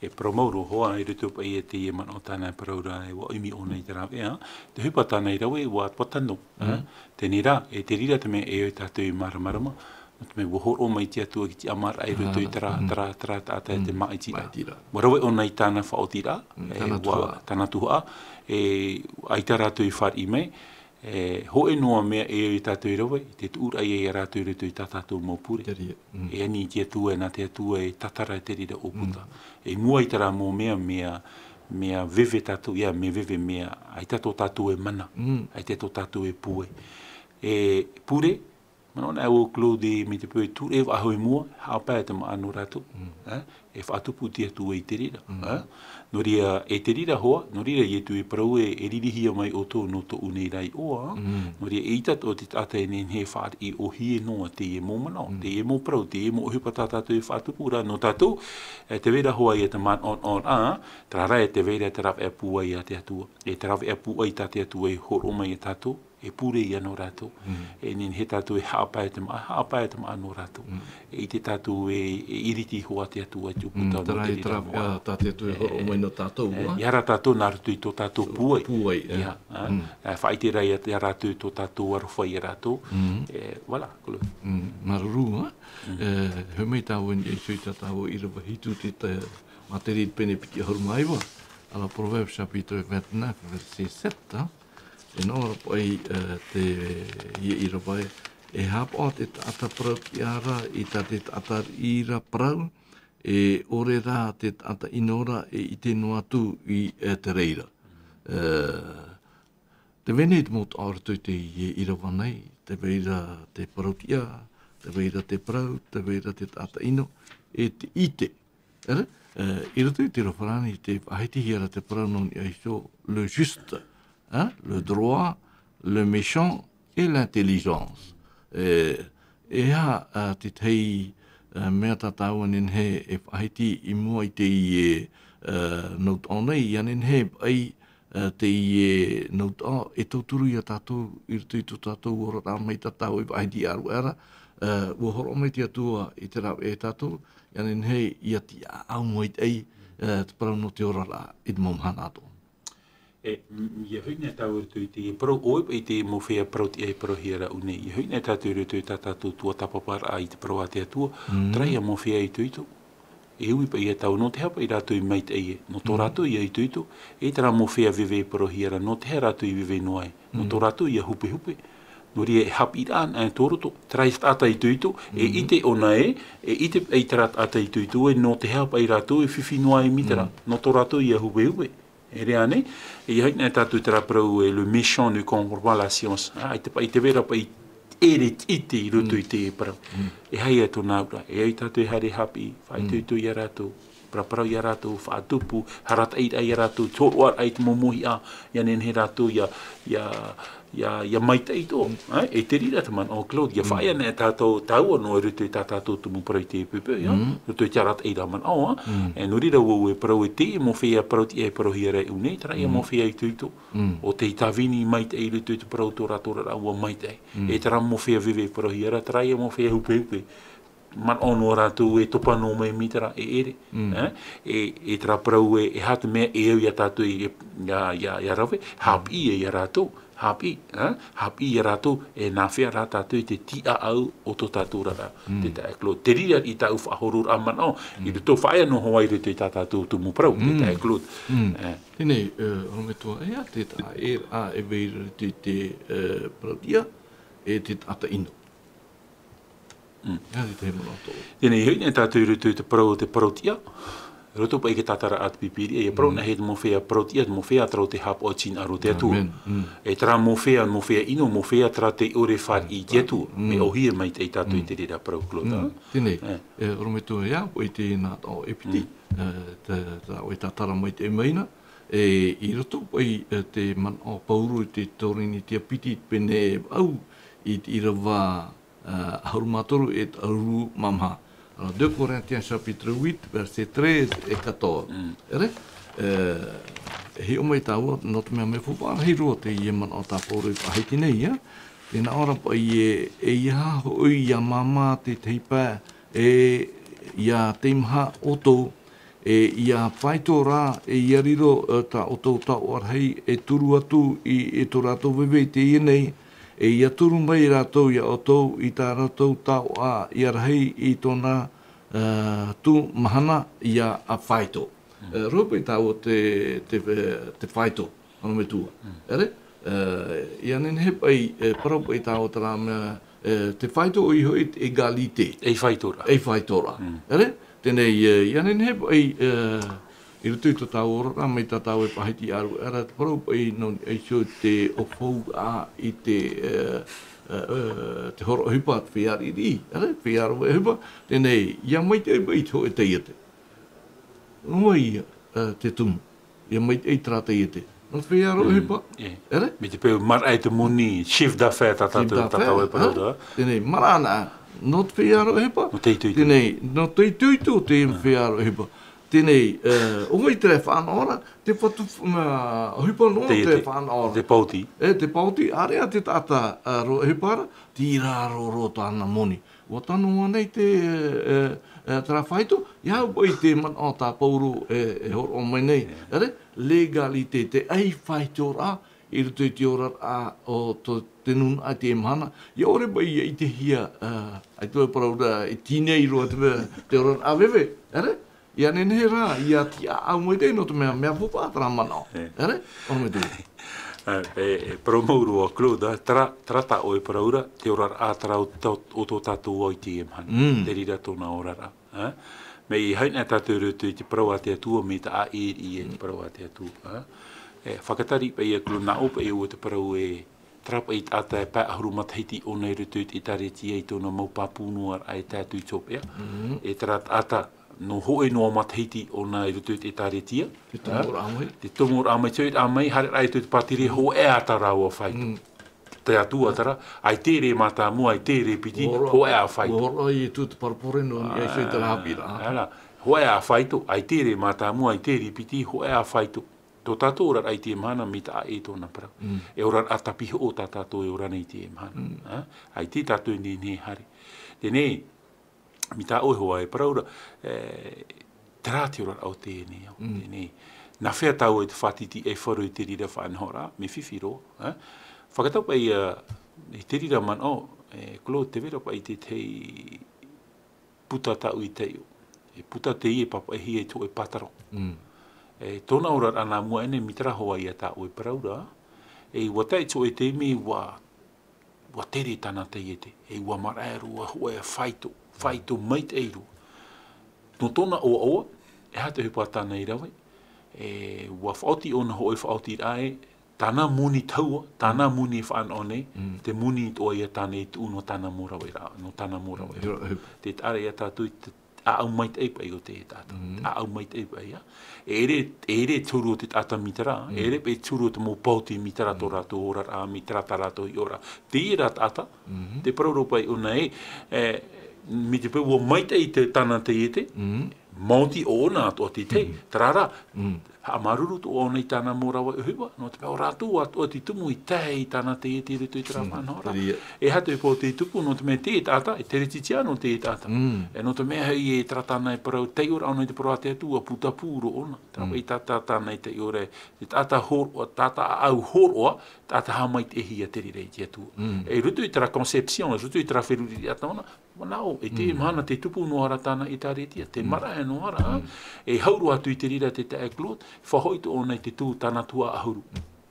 E parau mau roa hoʻi, i roto paʻi i teie manaʻo tāna e parau ra, e ʻua ʻimi ʻōna i te rāveʻa, te ʻohipa tāna i rave, ʻua pātano, e? Mm. Teie rā, e te reira te mea e au ia tātou e māramarama, nō te mea ʻua hōroʻa mai te Atua ki te ʻamaraʻa i roto i terā, terā, terā taʻata e te māʻitiraʻa. Māʻitiraʻa. ʻUa rave ʻōna i tāna faʻaotiraʻa, mm, e, tāna tuhaʻa. Tāna tuhaʻa, e, ʻaita rātou i fāriʻi mai, e, hōʻē noa mea e au ia tātou e rave, te tuʻuraʻa ia rātou i roto i tā tātou mau pure. Te reira, mm. E ani i te Atua, e nā te Atua e tātara te reira ʻōputa. Mm. I mua i terā mau mea, mea, mea veve tātou, ia, mea veve, mea, ʻaita tō tātou e mana, mm, ʻaita tō tātou e pūai. E pure, manaʻo na au Claude, mai te peu e ture faʻahou i mua, haʻapae te māʻa nō rātou, mm, e, e faʻatupu te Atua i te reira, mm, e. Nō reira, e te reira hoʻi, nō reira Ietu e parau e, e ririhia mai ʻoutou nō tōʻu nei ra iʻoa, mm, nō reira eʻita atoʻa te taʻata e nehenehe e fāriʻi ʻōhie noa teie mau manaʻo, mm, teie mau parau, teie mau ʻohipa tā tātou e faʻatupu ra nō tātou, e tē vai ra hoʻi ia te manaʻonaʻoraʻa, terā rā e tē vai ra te rāveʻa pūai a te Atua, e te rāveʻa pūai tā te Atua e hōroʻa mai ia tātou, e pure ia nō rātou. Mm. E nehenehe tātou e haʻapae te māʻa, haʻapae te māʻa nō rātou. Mm. E ʻite tātou e, e iriti hoʻi te Atua i te ʻōputa, mm, nō terā, te reira, terā, ā, tā te Atua e hōroʻa mai nō tātou, e, ā? Ia rā tātou nā roto i tō tātou pūai. Pūai, e. Ia, ā? Mm. E, faʻaʻite ra ia, ia rātou tō tātou aroha ia rātou. Mm. E, voilà, Claude. Mm. Māuruuru, ā? Mm. E, hoʻi mai tāua i niʻa iho i tā tāua ʻīrava hitu te, te Māteri pene piti ʻahuru mā iva, ā, Proverbes chapitre vingt-neuf, verset sept, ā? E nō ʻō ra paʻi, e, teie ʻīrava ē, e haʻapaʻo te taʻata parau tiʻa ra i tā te taʻata riʻi ra parau, e ʻore rā te taʻata ʻino ra e ʻite noa atu i, e, te reira. E, tē vai nei te mau taʻo roto i teie ʻīrava nei, tē vai ra te parau tiʻa, tē vai ra te parau, tē vai ra te taʻata ʻino, e te ʻite. E, e, i roto i te aʻo farāni, tē faʻahitihia ra te parau nō niʻa iho, le juste, Hein, le droit, le méchant et l'intelligence. E, e aha, ā, te tahi, ā, mea tā tāua e nehenehe e faʻahiti i mua i teie, ā, nau taʻo nei, ʻia nehenehe e paʻi, ā, teie nau taʻo, e tauturu ia tātou, i roto i tō tātou oraraʻa mai tā tāua e faʻahiti ʻāruʻe ra, ā, ʻua hōroʻa mai te Atua i te rāveʻa ia tātou, ʻia nehenehe ʻia tiʻaʻau maitaʻi, ā, te parau nō te oraraʻa i te mau mahana atoʻa. E, m-, ʻia hoʻi nei tātou i roto i te parau, ʻoia paʻi te mau feiā parau tiʻa e parauhia ra ʻu nei. ʻIa hoʻi nei tātou i roto i tā tātou tuatāpaparaʻa i te parau a te Atua, Mm. terā ïa mau feiā itoito. E ui paʻi ia tāua, nō te aha paʻi rātou i maitaʻi ē. Nō tō Mm. rātou ïa itoito, e terā mau feiā veve e parauhia ra, nō te aha rātou i veve noa ai. Nō tō Mm. rātou ïa hupehupe. Nō reira e haʻapiʻiraʻa anaʻe tō roto, terā ïa taʻata itoito, e Mm. ʻite ʻōna ē, e ʻite paʻi terā taʻata itoito ē, nō te aha paʻi rātou e fifi noa ai mai terā. Mm. Nō tō rātou ïa hupehupe. E rave ānei, e ʻia hoʻi nei tātou i terā parau ē, le méchant ne comprend pas la science. Ā, ʻaita paʻi te vai ra paʻi ʻere ʻite i roto i Mm. te parau. Mm. E aha ia tōna auraʻa, e ai tātou e haere haʻapiʻi, faʻaitoito Mm. ia rātou, paraparau ia rātou, faʻatupu, arataʻiraʻa ia rātou, te hōroʻaraʻa i te mau mōhiʻa, ʻia nehenehe rātou ʻia, ʻia, ʻia, ʻia maitaʻi atoʻa, Mm. ā, e te reira te manaʻo Claude, ʻia Mm. faʻaea nei tātou, tāua noa i roto i tā tātou tumu parau i te poʻipoʻi, ā, Mm. roto i te arataʻiraʻa manaʻo, ā. Mm. E nō reira ʻua, ʻua parau ē te mau feiā parau tiʻa e parauhia ra ʻu nei, terā ïa Mm. mau feiā itoito. Mm. ʻO tei tāvini maitaʻi i roto i te parau tō rātou oraraʻa ʻua maitaʻi. Mm. E terā mau feiā veve e parauhia ra, terā ïa mau feiā hupehupe. Manaʻo noa rātou e topa noa mai mai terā e ʻere. Mm. Ā? E, e terā parau ē, e aha te mea e au ia tātou e, ʻia, ʻia, ʻia rave, haʻapiʻi ia rātou, haʻapiʻi, ā? Haʻapiʻi ia rātou, e nāfea rā tātou i te tiʻaʻau o tō tātou oraraʻa, Mm. te taeaʻe Claude. Te reira i tāʻu faʻahororaʻa manaʻo, i Mm. roto faʻaea noa hoʻi i roto i tā tātou tumu parau, te Mm. taeaʻe Claude. Mm. Ā. Teie nei, ā, ʻorometua, e aha te taʻa ʻē, ā, e vai ra i te, te, ā, parau tiʻa, e te taʻata ʻino. Mm. E aha te tahi manaʻo tō? Teie nei, e hoʻi nei tātou i roto i te parau, te parau tiʻa. Roto paʻi i te tātara a te Pīpīria, ʻia parau Mm. nei e te mau feiā parau tiʻa, te mau feiā terā ʻo te haʻapaʻo i te hinaʻaro o te Atua. Amen. Mm. E terā mau feiā, mau feiā ʻino, mau feiā terā tei ʻore e fāriʻi i te Atua. Mm. Mea ʻōhie maitaʻi tātou i Mm. te reira parau Claude. Mm. Teie nei, Ā. e, ʻorometua, e aha paʻi te nā taʻo e piti, Mm. e, te, te, e tātara mai te maina, e, i roto paʻi, e, te manaʻo Pauro i te Korinetia piti, pene vaʻu, i te ʻīrava, ā, ʻahuru mā toru e te ʻahuru mā maha. Alors, deux Corinthiens chapitre huit, verset treize et quatorze. Mm. ʻEre, ā, e hiʻo mai tāua, nō te mea mea faufaʻa rahi roa teie manaʻo tā Pauro i faʻahiti nei, ā. Tē nā ʻō ra paʻi ē, ʻeiaha hoʻi ʻia māmā te tahi pae, e ʻia teimaha ʻoutou, e ʻia faito rā, e ʻia riro, ā, tā ʻoutou taoʻa rahi, e turu atu i, i tō rātou veve i teie nei, e ʻia turu mai rātou ia ʻoutou i tā rātou taoʻa ʻia rahi i tōna, ā, tū mahana ʻia faito. Mm. Ā, roa paʻi tāua te, te, te faito, ʻorometua. Mm. ʻEre? Ā, ʻia nehenehe paʻi, e, parau paʻi tāua terā mea, e, te faito ʻoia hoʻi te égalité. E faito ra. E faito ra. Mm. ʻEre? Teie nei, e, ʻia nehenehe paʻi, e, i roto i tō tāua oraraʻa, mai tā tāua e faʻahiti ʻāruʻe ra, te parau paʻi nō niʻa iho i te ʻōfauraʻa i te, e, e, e, te hōroʻa ʻohipa, te feiā riʻiriʻi, ʻere, feiā rave ʻohipa, teie nei, ʻia maitaʻi paʻi te hōʻē taiete. Nō vai, e, te tumu, ʻia maitaʻi terā taiete. Nō te feiā rave Mm. ʻohipa, E. ʻere? Mai te peu maraʻa i te moni, chiffre d'affaires, tā Chiffre tātou, tā d'affaires, tātou e parau ā? ra. Teie nei, maraʻa anaʻe, nō te feiā rave ʻohipa. Nō te itoito. Teie nei, nō te itoito te Mm. feiā rave ʻohipa. Teie nei, e, ʻo vai terā e faʻanaho ra, te fatu, mā, ʻohipa noa Te, terā e te, faʻanaho ra. te paoti. E, te paoti, ʻāreʻa te taʻata, e, rave ʻohipa ra, tē rāroʻo roa tāna moni. ʻUa tano ānei te, e, e, terā faito, ʻia au paʻi te manaʻo tā Pauro e, e hōroʻa mai nei. Yeah. ʻEre, l'égalité, te ʻaifaitoraʻa, i roto i te oraraʻa o tō te nūnaʻa i teie mahana, ʻia ʻore paʻi ʻia ʻitehia, ā, ʻaita e parau ra, e tīnei roa te mea, te oraraʻa veve, ʻere? ʻIa nehenehe rā, ʻia tiʻaʻau maitaʻi nō te mea, mea faufaʻa terā manaʻo. E. ʻEre? ʻOrometua. Ā, e, e parau mau roa, Claude, ā, terā, terā tā ʻoe parau ra, te oraraʻa terā o tō, o tō tātou ao i teie mahana. Mm. Te reira tōna oraraʻa. Ā? Mea ʻī haere nei tātou i roto i te parau a te Atua, mai te ʻāʻiri e te Mm. parau a te Atua, ā? E, fakatari paʻi ia Claude, nā ʻō paʻi ʻoe te parau e, terā paʻi taʻata e pae ʻahuru matahiti ʻōna i roto i te ʻĒtārētia i tōna mau pāpū noa ra e tae atu i te hopeʻa. Mm. E terā taʻata, Nō hōʻē noa matahiti ʻōna i roto i te ʻĒtārētia. Te tomoraʻa mai. Te tomoraʻa mai, te tomoraʻa mai, haere rā i te pātireia, hōʻē ā tā rāua faito. Mm. Te Atua terā, ʻaita e ʻere mātāmua, ʻaita e ʻere piti, hōʻē ā faito. Ua hōroʻa Ietu te parabole nō niʻa iho i terā haʻapiʻiraʻa. Ā, hōʻē ā faito, ʻaita e ʻere mātāmua, ʻaita e ʻere piti, hōʻē ā faito. Tō tātou oraraʻa i teie mahana, mai tā ʻoe tōna parau. Mm. E oraraʻa tāpihoʻo tā tātou e ora nei i teie mahana. Mm. Ā? ʻAita tātou e nehenehe e haere. Teie nei, mai tā ʻoe hoʻi e parau ra, e, terā te oraraʻa o teie nei ao. Mm. Teie nei. Nā hea tāua i te faʻatītīʻaifaro i te reira faʻanahoraʻa, mea fifi roa, ā? Fakatapu ai, ā, i te reira manaʻo, e, Claude, tē vai ra paʻi te tahi puta tāʻu i taiʻo. E puta teie e pāpaʻihia i te hōʻē pātaro. Mm. E, tōna oraraʻa nā mua aʻe nei, mai terā hoʻi ia tā ʻoe parau ra. E, ʻua tae i te hōʻē taime, ʻua, ʻua tere tāna taiete. E, ʻua marae roa, hōʻē faito, faito maitaʻi roa. Nō tōna ʻoaʻoa, e aha te ʻohipa tāna i rave. E, ʻua faʻaoti ʻōna hōʻē faʻaotiraʻa ē, tāna moni tahua, tāna moni e faʻanaho nei, mm, te moni atoʻa ia tāna e tuʻu nō tāna mau raveraʻa, nō tāna mau raveraʻa. Mm. Tē taʻa ra ia tātou i te ʻāʻau maitaʻi paʻi o te taʻata. Mm. ʻĀʻau maitaʻi paʻi, ā. E ʻere, e ʻere te huru o te taʻata mai terā, mm, e ʻere paʻi te huru o te mau paoti mai terā tō rātou oraraʻa, mai terā tā rātou hiʻoraʻa. Teie rā taʻata, mm, tē parau ra paʻi ʻōna ē, e, mai te peu ʻua maitaʻi te, tāna taiete, mm, maoti ʻōna atoʻa te tahi, mm, terā rā, mm, haʻamāuruuru atoʻa ʻōna i tāna mau rave ʻohipa, nō te mea ʻo rātou atoʻa te tumu i tae i tāna taiete i roto i terā, mm, faʻanahoraʻa. Teie. E aha te ʻohipa o te tupu, nō te mea teie taʻata, e tere tītau nō teie taʻata. Mm. E nō te mea hoʻi e terā tāna e parau, taiʻoraʻa ʻōna i te parau a te Atua, putapū roa ʻōna. Terā, mm, paʻi tā, tā, tāna e taiʻo ra, te taʻata hōroʻa, taʻata ʻāʻau hōroʻa, taʻata haʻamaitaʻihia te reira i te Atua. Mm. E roto i terā conception, e roto i terā feruriraʻa tāna, manaʻo, e te, mm, mahana tē tupu noa ra tāna ʻĒtārētia, tē, mm, marae noa ra, mm, e hau roa atu i te reira te taeaʻe Claude, faʻahoʻi atoʻa ʻōna i te tuhaʻa, tāna tuhaʻa ʻahuru.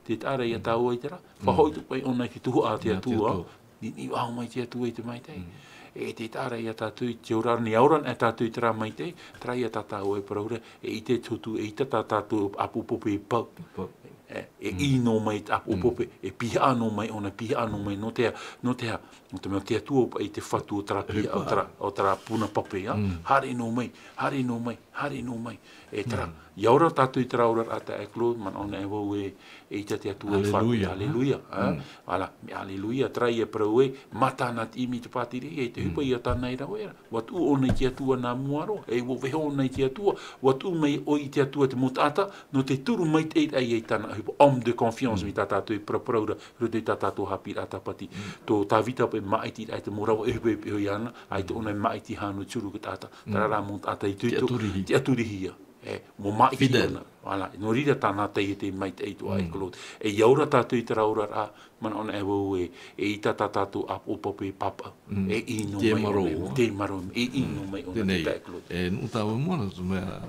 Tē taʻa ra ia tāua i terā, mm, faʻahoʻi atoʻa paʻi ʻōna i te tuhaʻa a te Atua, a te Atua. Niniʻi faʻahou mai te Atua i te maitaʻi. Mm. E tē taʻa ra ia tātou i te ora nei, ʻia ora na tātou i terā maitaʻi, terā ia tā tāua e parau ra, e ʻite te Atua, e ʻita tā tātou ʻāpoʻo pope e pau. Pau. E, e, mm, ʻī noa mai te ʻāpoʻo, mm, pope, e pihaʻa noa mai ʻōna, pihaʻa noa mai, nō te aha, nō te aha, nō te mea te Atua paʻi te fatu o terā pihaʻa, o terā, o terā puna pape, ā? Mm. Haere noa mai, haere noa mai, haere noa mai. E terā, mm, ʻia ora tātou i terā oraraʻa taeaʻe Claude, manaʻo na e vau ē, e ʻita te Atua e fatu. Aleluia. Aleluia, ā? Mm. Voilà, mea aleluia, terā ia parau ē, mātāna te ʻimi i te pātireia, e te ʻohipa, mm, ia tāna i rave ra. ʻUa tuʻu ʻōna i te Atua nā mua roa, e ʻua vaiiho ʻōna i te Atua, ʻua tuʻu mai ʻoia i te Atua te mau taʻata, nō te turu maitaʻi ia i tāna ʻohipa, homme de confiance, mm, mai tā tātou e paraparau ra, roto i tā tātou haʻapiʻiraʻa tāpati. Mm. Tō Tāvita paʻi māʻitiraʻa i te mau rave ʻohipa e pihaʻi iāna, ʻaita, mm, ʻōna e māʻiti hānere te huru o te taʻata. Mm. Terā rā mau taʻata i te, te ʻaturihi. Te ʻaturihi ia. E, ʻua māʻiti ʻōna. Fidèle. Voilà. Nō reira tāna taiete maitaʻi atoʻa, mm, e Claude. E ʻia ora tātou i terā oraraʻa, manaʻo na e vau ē, e ʻita tā tātou ʻāpoʻo pape e pāpaʻu. Mm. E ʻī noa mai ʻōna, tē marau, e ʻī noa mai ʻōna, mm, te taeaʻe Claude. E nuʻu tāua i mua, nō te mea,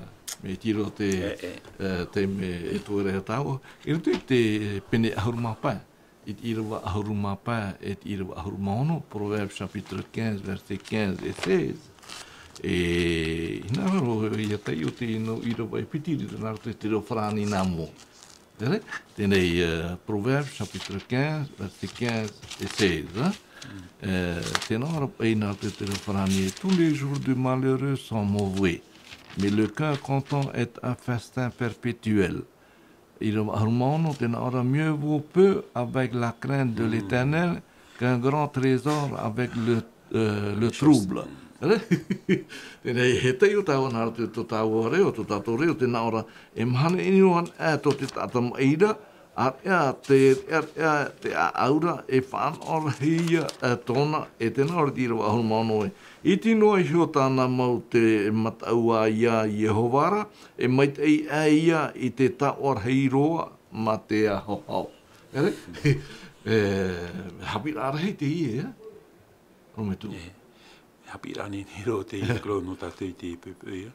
mea tīrā te, e, e, e, te mea e toe ra ia tāua. I roto i te pene ʻahuru mā pae, i te ʻīrava ʻahuru mā pae, e te ʻīrava ʻahuru mā ono, Proverbes chapitre quinze, versets quinze et seize. E, hinaʻaro ia taiʻo te nau ʻīrava e piti, i roto nā roto i te reo farāni nā mua. Tere? Teie nei, eh, Proverbes, chapitre quinze, versets quinze et seize, hein? Mm. Eh, tē nā ʻō ra paʻi nā roto i te reo farāni, tous les jours du malheureux sont mauvais, mais le cœur content est un festin perpétuel. ʻĪrava ʻahuru mā ono, tē nā ʻō ra, mieux vaut peu avec la crainte de, mm, l'Éternel qu'un grand trésor avec le, euh, le trouble. Teie nei, e taiʻo tāua nā roto i tō tāua reo, tō tātou reo, tē nā ʻō ra, e mahana ʻino ana, e, tō te taʻata maʻi ra, ʻāreʻa te, ʻāreʻa te ʻāʻau ra, e faʻanaho rahi ia, e, tōna, e tē nā ʻō ra te ʻīrava ʻahuru mā ono ē. Iti noa iho tāna mau te mataʻu ia Iehova ra, e maitaʻi aʻe ia i te taoʻa rahi roa mā te ahoao. ʻEre? E, haʻapiʻiraʻa rahi teie, e? Rometu. E, haʻapiʻiraʻa nehenehe roa teie, Claude, nō tātou i teie poʻipoʻi, e?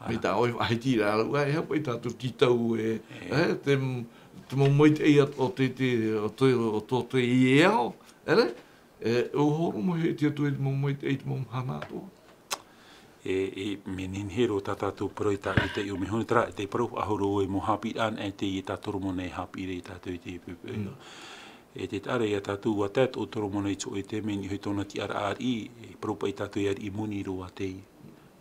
Mai tā ʻoe faʻahiti ra, ʻua, e haʻapaʻo tātou tītau, e, e, te, te mau maitaʻi o te, te, o te, o tō teie ao, ʻere? E, ʻua hōroʻa mai te Atua i te mau maitaʻi, i te mau mahana atoʻa. E, e, mea nehenehe roa tā tātou parau i tā, i te, i te mea hoʻi terā, te parau faʻahou roa e mau haʻapiʻiraʻa anaʻe teie tā Toromona e haʻapiʻi ra ia tātou i teie poʻipoʻi. Mm. E tē taʻa ra ia tātou, ʻua tae atoʻa ʻo Toromona i te hōʻē taime i niʻa i tōna tiʻaraʻa ariʻi, e parau paʻi tātou e ariʻi moni roa teie.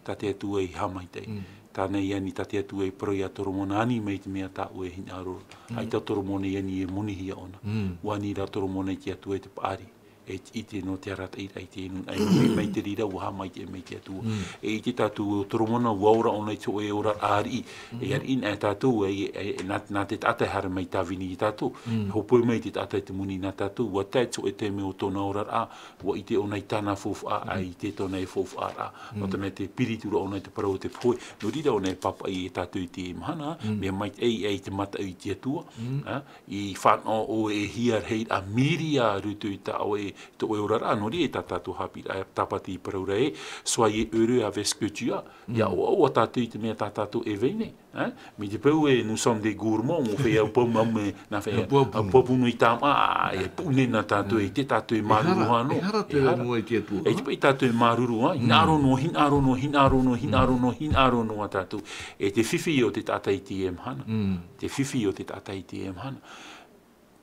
tā te Atua i haʻamaitaʻi. Mm. Tāna i ani tā te Atua i parau ia Toromona, ani mai te mea tā ʻoe e hinaʻaro ra. Mm. ʻAita Toromona i ani e monihia ʻōna. Mm. ʻUa ani rā Toromona i te Atua i te paʻari. E te ʻite nō te arataʻiraʻa i te inu. ʻAi mai, mai te reira, ʻua haʻamaitaʻi mai te Atua. Mm. E ʻite tātou ʻo Toromona, ʻua ora ʻōna i te hōʻē oraraʻa ariʻi. E ariʻi na e tātou, e, e, e, nā, nā te taʻata e haere mai tāvini ia tātou. Mm. Hōpoi mai te taʻata i te moni nā tātou, ʻua tae te hōʻē taime o tōna oraraʻa, ʻua ʻite ʻōna i tāna faufaʻa, ʻaita tōna e faufaʻa ra. Nō te mea tē piritu ra ʻōna i te parau o te pohe. Nō reira ʻōna e pāpaʻi ia tātou i teie mahana, mea maitaʻi, ʻaita e mataʻu i te Atua, ā, i fānaʻo ʻoe e hia rahi ra, miria i roto i tā ʻoe, tō ʻoe oraraʻa, nō reira tā tātou haʻapiʻiraʻa tāpati i parau ra ē, soyez heureux avec ce que tu as. ʻIa ʻoaʻoa tātou i te mea tā tātou e vai nei. Ā, mai te peu ē, nous sommes des gourmands, ʻua feiā pau mau mea, nā feiā, ʻaupōpū. ʻAupōpū noa i tāmā, ā, e pū nei nā tātou, e ʻite tātou e māuruuru noa. Ehara, ehara te mau i te Atua. E te paʻi tātou e māuruuru, ā, hinaʻaro noa, hinaʻaro noa, hinaʻaro noa, hinaʻaro noa, hinaʻaro noa tātou. E te fifi o te taʻata i teie mahana. Mm. Te fifi o te taʻata i teie mahana.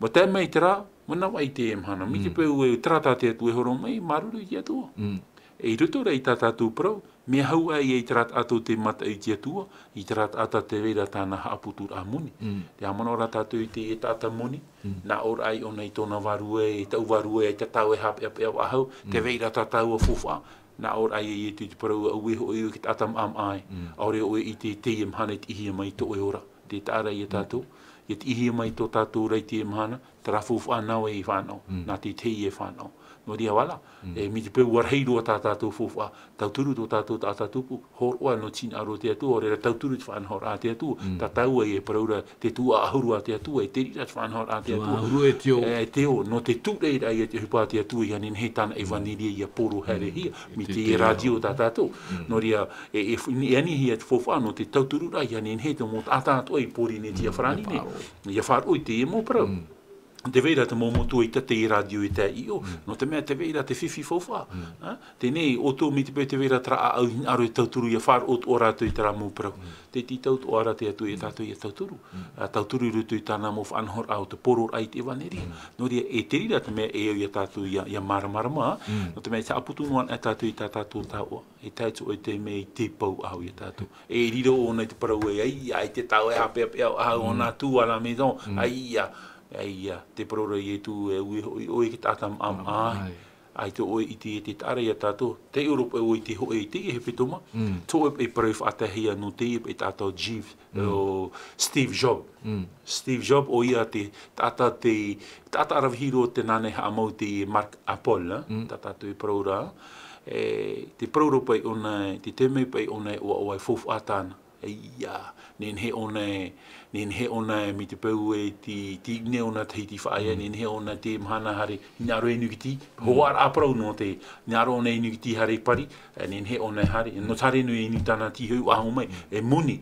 ʻUa tae mai te rā, ʻua navaʻi i teie mahana. Mai te peu ē, terā tā te Atua e horo mai, māuruuru i te Atua. Mm. E i roto rā i tā tātou parau, mea hau ʻaita i terā taʻata tē mataʻu i te Atua, i terā taʻata tē vai ra tāna haʻaputuraʻa moni. Mm. Tē haʻamanaʻo ra tātou i te taʻata moni, nā ʻō ra ʻoia ʻōna i tōna vārua ē, tau vārua ē, ʻaita tāua e haʻapeʻapeʻa faʻahou, tē vai ra tā tāua faufaʻa, nā ʻō ra ʻoia i te parau, auē hoʻi ʻoe e te taʻata maʻamaʻa ē, ʻaore ʻoe e ʻite i teie mahana e tiʻihia mai tō ʻoe ora. Tē taʻa ra ia tātou, ʻia tiʻihia mai tō tātou ora i teie mahana, terā faufaʻa nāʻu e fānaʻo, nā te tahi e fānaʻo. Nō reira, voilà, e mai te peu ʻua rahi roa tā tātou faufaʻa, tauturu tō tātou taʻata tupu, hōroʻa nō te hinaʻaro o te Atua, ʻaore rā tauturu te faʻanahoraʻa a te Atua, tā tāua e parau ra, te tuaʻahuru a te Atua, e te reira te faʻanahoraʻa a te Atua. Tuaʻahuru e te ʻō. E te ʻō, nō te tūraʻi ra ia te ʻohipa a te Atua, ʻia nehenehe tāna ʻevaneria ʻia porohia, mai te rātio tā tātou. Nō reira, e, e, e anihia te faufaʻa nō te tauturu ra, ʻia nehenehe te mau taʻata atoʻa i Pōrīnetia farāni nei. ʻIa faʻaroʻo i teie mau parau. Tē vai ra te mau motu ʻaita te rātio e tae i ʻō, nō te mea tē vai ra te fifi faufaʻa. Ā, teie nei, ʻoutou mai te peu tē vai ra terā ʻāʻau hinaʻaro e tauturu, ʻia faʻaroʻo atoʻa rātou i terā mau parau. Tē tītau atoʻa ra te Atua ia tātou ʻia tauturu. Ā, tauturu i roto i tāna mau faʻanahoraʻa o te pororaʻa i te ʻevaneria. Nō reira, e te reira te mea e au ia tātou ʻia, ʻia māramarama, nō te mea e haʻaputu noa anaʻe tātou i tā tātou taoʻa. E tae atu i te mea i te pau ʻahu ia tātou. E riro ʻōna i te parau ē, ʻaita, ʻaita tāua e haʻapeʻapeʻa faʻahou, on a tout à la maison, ʻaita, ʻaita, te parau ra a Ietu ē, auē hoʻi ʻoe e te taʻata maʻamaʻa ē. ʻAita ʻoe e ʻite e te taʻa ra ia tātou, taiʻo roa paʻi ʻoe i te hōʻē i teie hepetoma, tō ʻoe paʻi parau i faʻataehia nō teie paʻi taʻata o Jeeves, o Steve Jobs. Steve Jobs, ʻoia te taʻata te, taʻata ravehia roa te nāna i haʻamau te marque Apple, tā tātou e parau ra. E, te parau ra paʻi ʻōna, te taime paʻi ʻōna e ʻoaʻoa e faufaʻa tāna. ʻAita, nehenehe ʻōna e, nehenehe ʻōna e, mai te peu ē te, te ʻine ʻōna Tahiti Faʻaea, nehenehe ʻōna te mahana haere, hinaʻaro e nukiti, hoʻi rā parau nō te, hinaʻaro ʻōna e nukiti haere i Pari, e nehenehe ʻōna e haere, nō te haere noa e inu tāna tīhau faʻahou mai, e moni.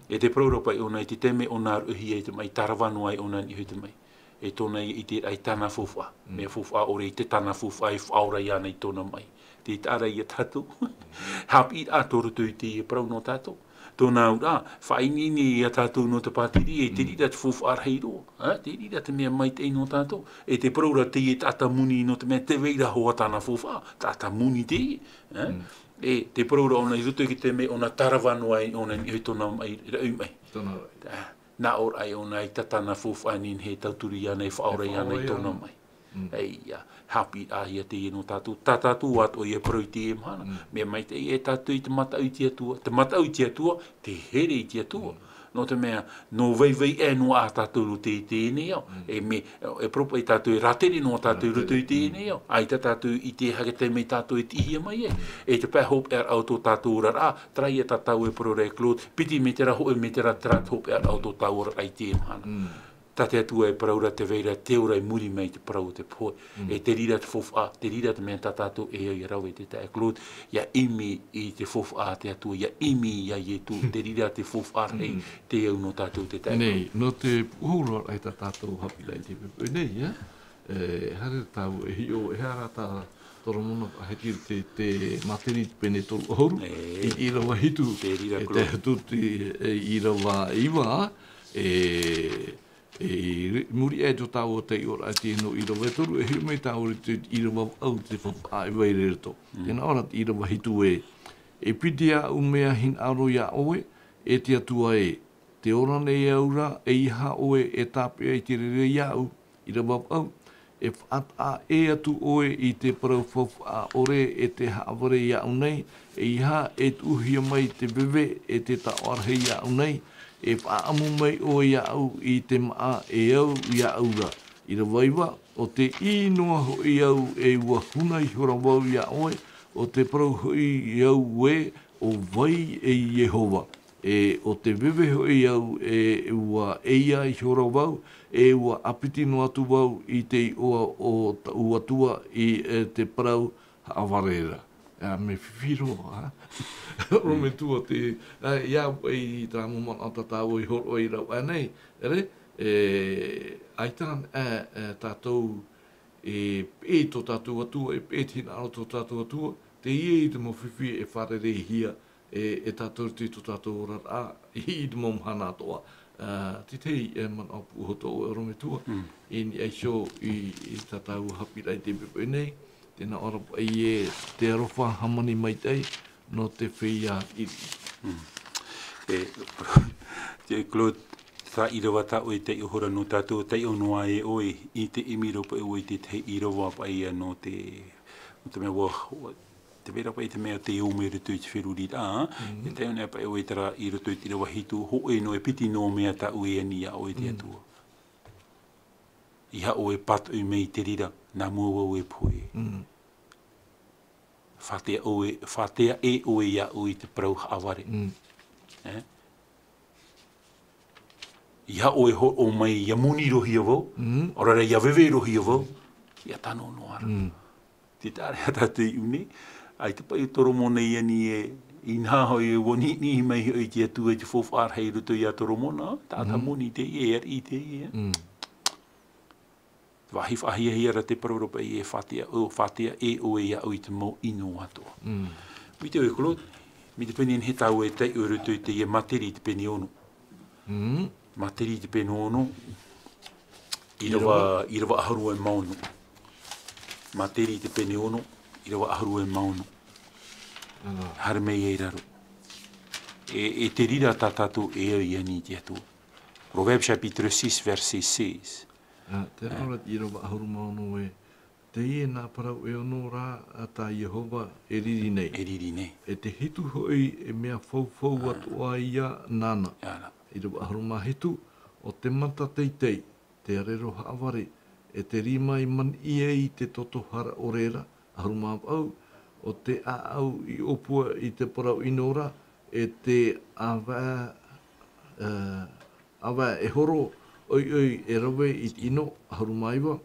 E te parau ra paʻi ʻōna i te taime ʻōna aruʻahia i te maʻi, tarava noa ai ʻōna i niʻa i te maʻi. E tōna i ʻiteraʻa i tāna faufaʻa. Mea faufaʻa ʻore i te tāna faufaʻa e faʻaora iāna i tōna maʻi. Te taʻa ra ia tātou. Haʻapiʻiraʻa tō roto i teie parau nō tātou. Tōna auraʻa, faʻaineine ia tātou nō te pātiri, e te reira te faufaʻa rahi roa. Ā, te reira te mea maitaʻi nō tātou. E te parau ra teie taʻata moni nō te mea tē vai ra hoʻi tāna faufaʻa, taʻata moni teie. Ā? E te parau ra ʻōna i roto i te mea ʻōna tarava noa ai ʻōna i niʻa i tōna maʻi, raʻi maʻi. Tōna raʻi. Ā, nā ʻō ra ʻoia ʻōna ʻaita tāna faufaʻa e nehenehe e tauturu iāna, e faʻaora iāna i tōna maʻi. ʻAita, haʻapiʻiraʻahia teie nō tātou. Tā tātou atoʻa ia parau i teie mahana. Mea maitaʻi e tātou i te mataʻu i te Atua. Te mataʻu i te Atua, te here i te Atua. Nō te mea, nō vaivai aʻe noa ā tātou i roto i teie nei ao. E mea, e parau paʻi tātou e rātere noa tātou i roto i teie nei ao. ʻAita tātou i ʻite hake te mea tātou e tiʻihia mai ai. E te pae hopeʻa o tō tātou oraraʻa, terā ia tā tāua e parau ra e Claude, piti mētera, hōʻē mētera, terā te hopeʻa o tō tāua oraraʻa i teie mahana. Tā te Atua e parau ra tē vai ra te ora i muri mai i te parau o te pohe. E te reira te faufaʻa, te reira te mea tā tātou e au ia rave i te taeaʻe Claude, ʻia ʻimi i te faufaʻa a te Atua, ʻia ʻimi ia Ietu, te reira te faufaʻa rahi, te au nō tātou te taeaʻe Claude. Nei, nō te pūhoro rahi tā tātou haʻapiʻiraʻa i te poʻipoʻi nei, ē? E, haere tāua e hiʻo, e aha rā tā Toromona Paʻahiti te, te Mātini pene toru ʻahuru, i, ʻīrava hitu, e tae atu i te, e, ʻīrava iva, e, E, i muri aʻe tō tāua taiʻoraʻa i teie nō ʻīrava e toru, e hiʻo mai tāua i te ʻīrava vaʻu te faufaʻa e vai ra i roto. Tē nā ʻō ra te ʻīrava hitu ē, E piti aʻu mea hinaʻaro iā ʻoe, e te Atua ē. Tē ora nei au ra, ʻeiaha ʻoe e tāpeʻa i te reira iāʻu, ʻīrava vaʻu, e faʻataʻa ʻē atu ʻoe i te parau faufaʻa ʻore e te haʻavare iāʻu nei, ʻeiaha e tuʻuhia mai te veve e te taoʻa rahi iāʻu nei, e faʻaʻamu mai ʻoe iāʻu i te māʻa e au iāʻu ra. ʻĪrava iva, ʻo tei ʻī noa hoʻi au e ʻua huna ihora vau iā ʻoe, ʻo te parau hoʻi au ē, ʻo vai e Iehova. E ʻo te veve hoʻi au e ʻua ʻeiā ihora vau, e ʻua ʻāpiti noa atu vau i te iʻoa o taʻu Atua i, e, te parau haʻavare ra. Ā, mea fifi roa, ā? Orometua te, ā, ʻia, i terā mau manaʻo tā tāua i hōroʻa i rāveʻa nei, ʻere, e, ʻaita, ā, ā, tātou e peʻe tō tātou Atua, e peʻe te hinaʻaro tō tātou Atua, teie te mau fifi e fārereihia e, e tātou i tō tātou oraraʻa, i te mau mahana atoʻa. Ā, te tahi, e, manaʻo pūʻohu tō ʻoe Orometua, i niʻa iho i, i tā tāua haʻapiʻiraʻa i te poʻipoʻi nei, tē nā ʻō ra paʻi ē, te aroha hāmani maitaʻi, nō te feiā ʻiri. E, te Claude, tā ʻīrava tā ʻoe taiʻo hora nō tātou, taiʻo noa e ʻoe, i te ʻimi ra paʻi ʻoe i te tahi ʻīrava paʻi ïa nō te, nō te mea ua, ua, te mea ra paʻi te mea tē ō mai i roto i te feruriraʻa, e taiʻo noa paʻi ʻoe terā i roto i te ʻīrava hitu, hōʻē noa e piti noa mea tāʻu e ani iā ʻoe te Atua. ʻEiaha ʻoe e pātoʻi mai i te reira, nā mua vau e pohe. Faʻatea ʻoe, faʻatea ʻē ʻoe iāʻu i te parau haʻavare. E? ʻEiaha ʻoe e hōroʻa mai, ʻia moni roa hia vau, ʻaore rā ʻia veve roa hia vau, ʻia tano noa ra. Te taʻa ra ia tātou i ʻō nei, ʻaita paʻi ʻo Toromona i ani ē, inaha hoʻi ē, ʻua niʻiniʻi mai hoʻi te Atua i te faufaʻa rahi i roto iā Toromona, taʻata moni teie, e ariʻi teie. Faʻahiahia ra te parau ra paʻi ē, faʻatea, ʻo, faʻatea ʻē ʻoe iāʻu i te mau ʻino atoʻa. Mai te ʻoe Claude, mai te pene nei tāua e taiʻo i roto i teie Materi i te pene ono. Materi i te pene ono, ʻīrava, ʻīrava ʻahuru e mā ono. Materi i te pene ono, ʻīrava ʻahuru e mā ono. Haere mai i raro. E, e te reira tā tātou e au i ani i te Atua. Proverbes chapitre six, verset seize. Ā, terā rā te ʻīrava ʻahuru mā ono ē, teie nā parau e ono rā, ā, tā Iehova e riri nei. E riri nei. E te hitu hoʻi e mea faufaʻa atoʻa ïa nāna. ʻĪrava ʻahuru mā hitu, ʻo te mata teitei, te arero haʻavare, e te rima i maniʻi ai i te toto hara ʻore ra, ʻahuru mā vaʻu, ʻo te ʻāʻau i ʻōpua i te parau ʻino ra, e te ʻāvae, ā, ʻāvae e horo ʻoiʻoi e rave i te ʻino, ʻahuru mā iva,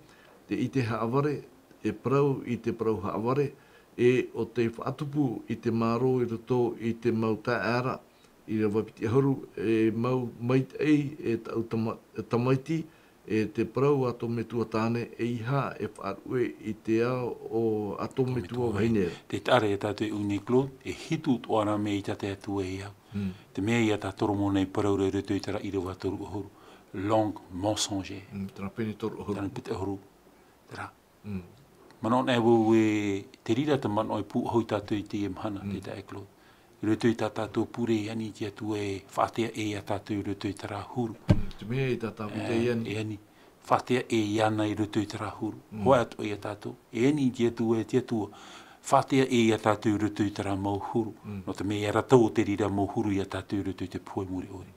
te ʻite haʻavare, e parau i te parau haʻavare, e ʻo te faʻatupu i te mārō i roto i te mau taeaʻe ra, ʻīrava piti ʻahuru, e mau maitaʻi e taʻu tama-, tamaiti, e te parau a tō metua tāne, ʻeiaha e faʻaruʻe i te ao o, a tō metua vahine ra. Te taʻa ra ia tātou i ʻō nei Claude, e hitu atoʻa rā mea i tā te Atua e au. Te mea ia tā Toromona i parau ra i roto i terā ʻīrava toru ʻahuru, langue mensongère. Terā pene toru ʻahuru. Terā pene toru ʻahuru. Terā. Manaʻo nei vau ē, te reira te manaʻo e pūʻohu tātou i teie mahana, te taeaʻe Claude. I roto i tā tātou pure e ani i te Atua e faʻatea ʻē ia tātou i roto i terā huru. Te mea i tā tātou e ani. E ani. Faʻatea ʻē iāna i roto i terā huru. Hoʻi atoʻa ia tātou. E ani i te Atua, e te Atua. Faʻatea ʻē ia tātou i roto i terā mau huru. Nō te mea ia rātou te reira mau huru ia tātou i roto i te pohe mure ʻore.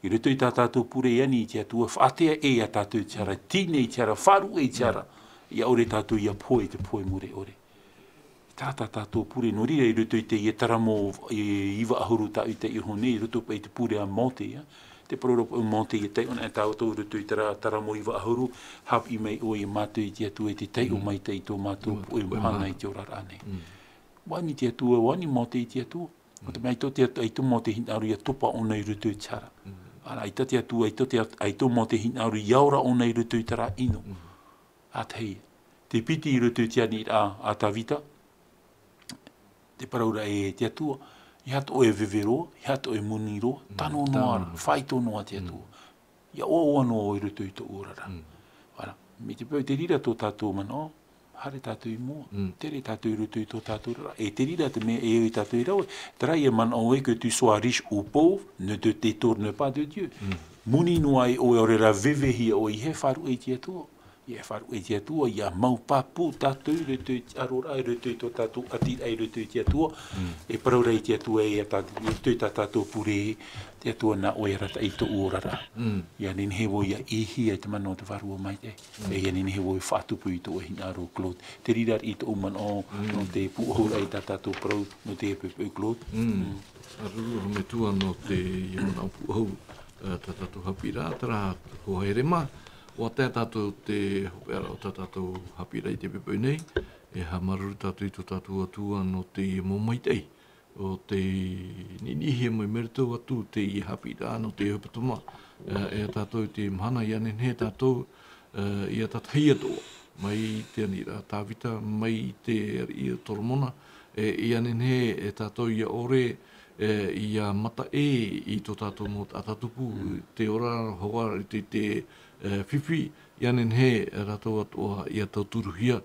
I roto i tā tātou pure e ani i te Atua, faʻatea ʻē ia tātou i te hara, tīnei i te hara, faʻaruʻe i te hara, ʻia ʻore tātou ʻia pohe i te pohe mure ʻore. Terā tā tātou pure, nō reira i roto i teie taramo, e, iva ʻahuru tāʻu i taiʻo nei, i roto paʻi i te pure a Mōte, ia. Te parau ra paʻi Mōte, ia taiʻo nei tātou i roto i terā taramo iva ʻahuru, haʻapiʻi mai ʻoe ia mātou i te Atua, e te taiʻo maitaʻi i tō mātou poʻe mahana i te oraraʻa nei. ʻUa ani te Atua, ʻua ani Mōte i te Atua. Nō te mea ʻaita te Atua, ʻaita Mōte hinaʻaro ʻia topa ʻōna i roto i te hara. ʻAita te Atua, ʻaita te At-, ʻaita Mōte hinaʻaro ʻia ora ʻōna i roto i terā ʻino. ʻA tahi, te piti i roto i te aniraʻa a Tavita, te parau ra e te Atua, ʻeiaha atoʻa e veve roa, ʻeiaha atoʻa e moni roa, tano noa ra, faʻaitoito noa te Atua. ʻIa ʻoaʻoa noa i roto i tōʻu oraraʻa. Voilà. Mai te peu, te reira tō tātou manaʻo, Haere tātou i mua. Mm. Tere tātou i roto i tō tātou oraraʻa. E te reira te mea e au ia tātou e rave. Terā ia manaʻo ē, que tu sois riche ou pauvre, ne te détourne pas de Dieu. Mm. Moni noa ʻoe, ʻaore rā vevehia ʻoe, ʻeiaha e faʻaruʻe i te Atua. ʻEiaha e faʻaruʻe i te Atua, ʻia mau pāpū tātou i roto i te aroraʻa, i roto i tō tātou ʻatiraʻa, i roto i te Atua. Mm. E parau ra i te Atua, e ia tā, i roto i tā tātou pure, te Atua, nā ʻoe e arataʻi i tōʻu oraraʻa. Mm. ʻIa nehenehe vau ʻia ʻīhia i te mana o te Vārua Maitaʻi. Mm. E ʻia nehenehe vau e faʻatupu i tō ʻoe hinaʻaro, Claude. Te reira i tōʻu manaʻo, mm, nō te pūʻohuraʻa i tā tātou parau, nō te poʻipoʻi, Claude. Mm. Mm. Māuruuru ʻorometua nō te, ʻia manaʻo pūʻohu, ā, tā tātou haʻapiʻiraʻa, terā, hoa here mā, ʻua tae tātou te hopeʻaraʻa o tā tātou haʻapiʻiraʻa i te poʻipoʻi nei, e haʻamāuruuru tātou i tō tātou Atua nō te mau maitaʻi, ʻo tei niʻiniʻihia mai, mai roto atu i teie haʻapiʻiraʻa nō te hepetoma, ā, e tātou i te mahana, ʻia nehenehe tātou, ā, ʻia tātaʻi atoʻa, mai te aniraʻa a Tāvita, mai te ariʻi o Toromona, e, ʻia nehenehe e tātou ʻia ʻore, e, ʻia mataʻi i tō tātou mau taʻata tupu, mm, te ora hoʻi i te, te, e, fifi, ʻia nehenehe rātou atoʻa ʻia tauturuhia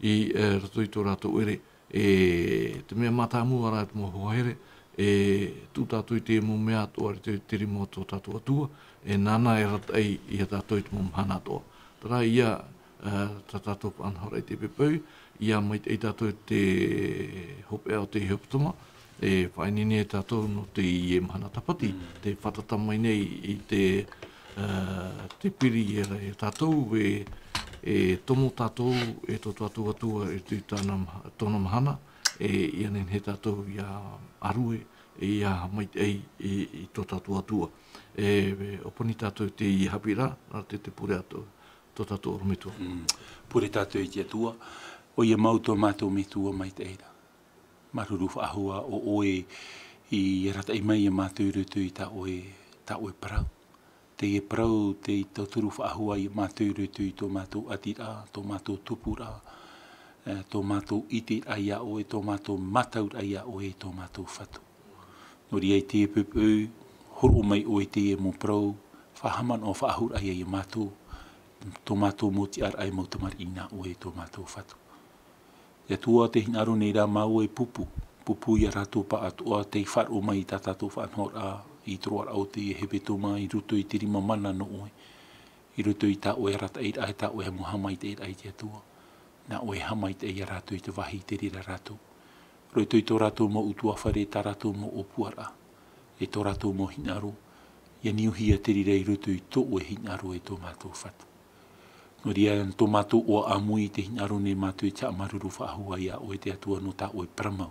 i, e, roto i tō rātou ʻere. E te mea mātāmua rā, te mau hoa here, e tuʻu tātou i te mau mea atoʻa i te, te rima o tō tātou Atua, e nāna e arataʻi ia tātou i te mau mahana atoʻa. Terā ia, ā, tā tātou faʻanahoraʻa i te poʻipoʻi, ʻia maitaʻi tātou i te hopeʻa o te hepetoma, e faʻaineine tātou nō teie mahana tāpati, mm, tē fātata mai nei i te, ā, te piri ia, ia tātou, e, e tomo tātou e tō tātou Atua i te, i tāna maha-, tōna mahana, e ʻia nehenehe tātou ʻia ʻārue, e ʻia haʻamaitaʻi i, i tō tātou Atua. E, e ʻōpani tātou i teie haʻapiʻiraʻa, nā te, te pure atu, tō tātou ʻorometua. Mm. Pure tātou i te Atua, ʻoia mau tō mātou Metua maitaʻi ra. Māuruuru faʻahou ʻo ʻoe i arataʻi mai ia mātou i roto i tā ʻoe, tā ʻoe parau. Teie parau tei tauturu faʻahou ia mātou i roto i tō mātou ʻatiraʻa, tō mātou tupuraʻa, e, tō mātou ʻiteraʻa ia ʻoe, tō mātou mātauraʻa ia ʻoe, tō mātou Fatu. Nō reira i teie poʻipoʻi, hōroʻa mai ʻoe i teie mau parau, faʻahaʻamanaʻo faʻahou ia, ia mātou, tō mātou mau tiʻaraʻa e mau tamariʻi nā ʻoe, tō mātou Fatu. E Atua, tē hinaʻaro nei rā māua e pupu, pupu ia rātou pāʻatoʻa tei faʻaroʻo mai i tā tātou faʻanahoraʻa i te roaraʻa o teie hepetoma i roto i te rima mana nō ʻoe, i roto i tā ʻoe arataʻiraʻa, i tā ʻoe mau haʻamaitaʻiraʻa i te Atua. Nā ʻoe e haʻamaitaʻi ia rātou i te vāhi i te reira rātou. Roto i tō rātou mau ʻutuāfare, tā rātou mau ʻōpuaraʻa, e tō rātou mau hinaʻaro, ʻia niuhia te reira i roto i tō ʻoe hinaʻaro e tō mātou Fatu. Nō reira, tō mātou ʻoaʻoa ʻāmui, tē hinaʻaro nei mātou i te haʻamāuruuru faʻahou ia ʻoe te Atua nō tā ʻoe parau mau.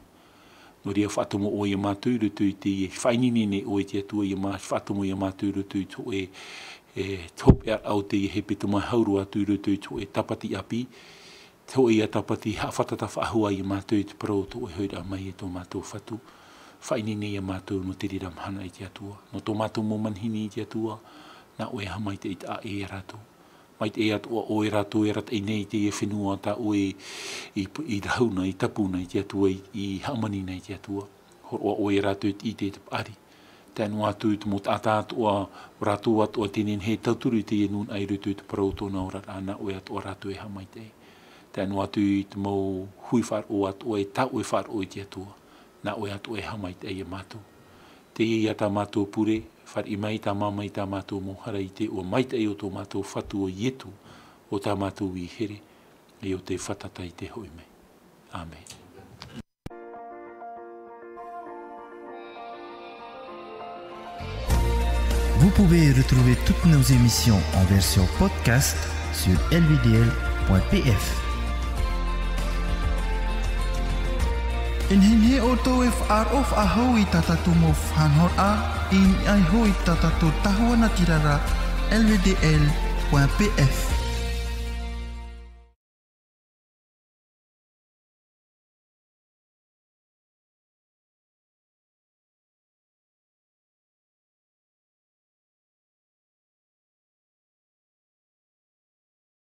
Nō reira, faʻatomo ʻoe ia mātou i roto i teie, faʻaineine nei ʻoe te Atua ia mā-, faʻatomo ia mātou i roto i tō ʻoe, e, te hopeʻaraʻa o teie hepetoma, hau roa atu i roto i tō ʻoe tāpati ʻāpī, tō ʻoe ia tāpati, haʻafātata faʻahou ia mātou i te parau o tō ʻoe hoʻiraʻa mai e tō mātou Fatu. Faʻaineine ia mātou nō te reira mahana e te Atua. Nō tō mātou mau manihini e te Atua, nā ʻoe e haʻamaitaʻi taʻa ʻē ia rātou. Maitaʻi atoʻa ʻoe ia rātou e arataʻi nei i teie fenua tā ʻoe i, i rahu na, i tapu na e te Atua, i, i hāmani na e te Atua. Hōroʻa ʻoe ia rātou i te, i te paʻari. Tae noa atu i te mau taʻata atoʻa, ʻo rātou atoʻa tē nehenehe e tauturu i teie nūnaʻa i roto i te parau o tōna oraraʻa, nā ʻoe atoʻa rātou e haʻamaitaʻi. Tae noa atu i te mau hui faʻaroʻo atoʻa, e tā ʻoe faʻaroʻo e te Atua, nā ʻoe atoʻa e haʻamaitaʻi ia mātou. Teie ia tā mātou pure, fāriʻi mai tāmā mai tā mātou mau hara i te iʻoa maitaʻi o tō mātou Fatu ʻo Ietu, ʻo tā mātou ʻĪhere, e ʻo tē fātata i te hoʻi mai. ʻĀmene. Vous pouvez retrouver toutes nos émissions en version podcast sur L V D L point P F. E nehenehe ʻoutou e faʻaroʻo faʻahou i tā tātou mau faʻanahoraʻa, i niʻa iho i tā tātou tahua natirara, L V D L point P F.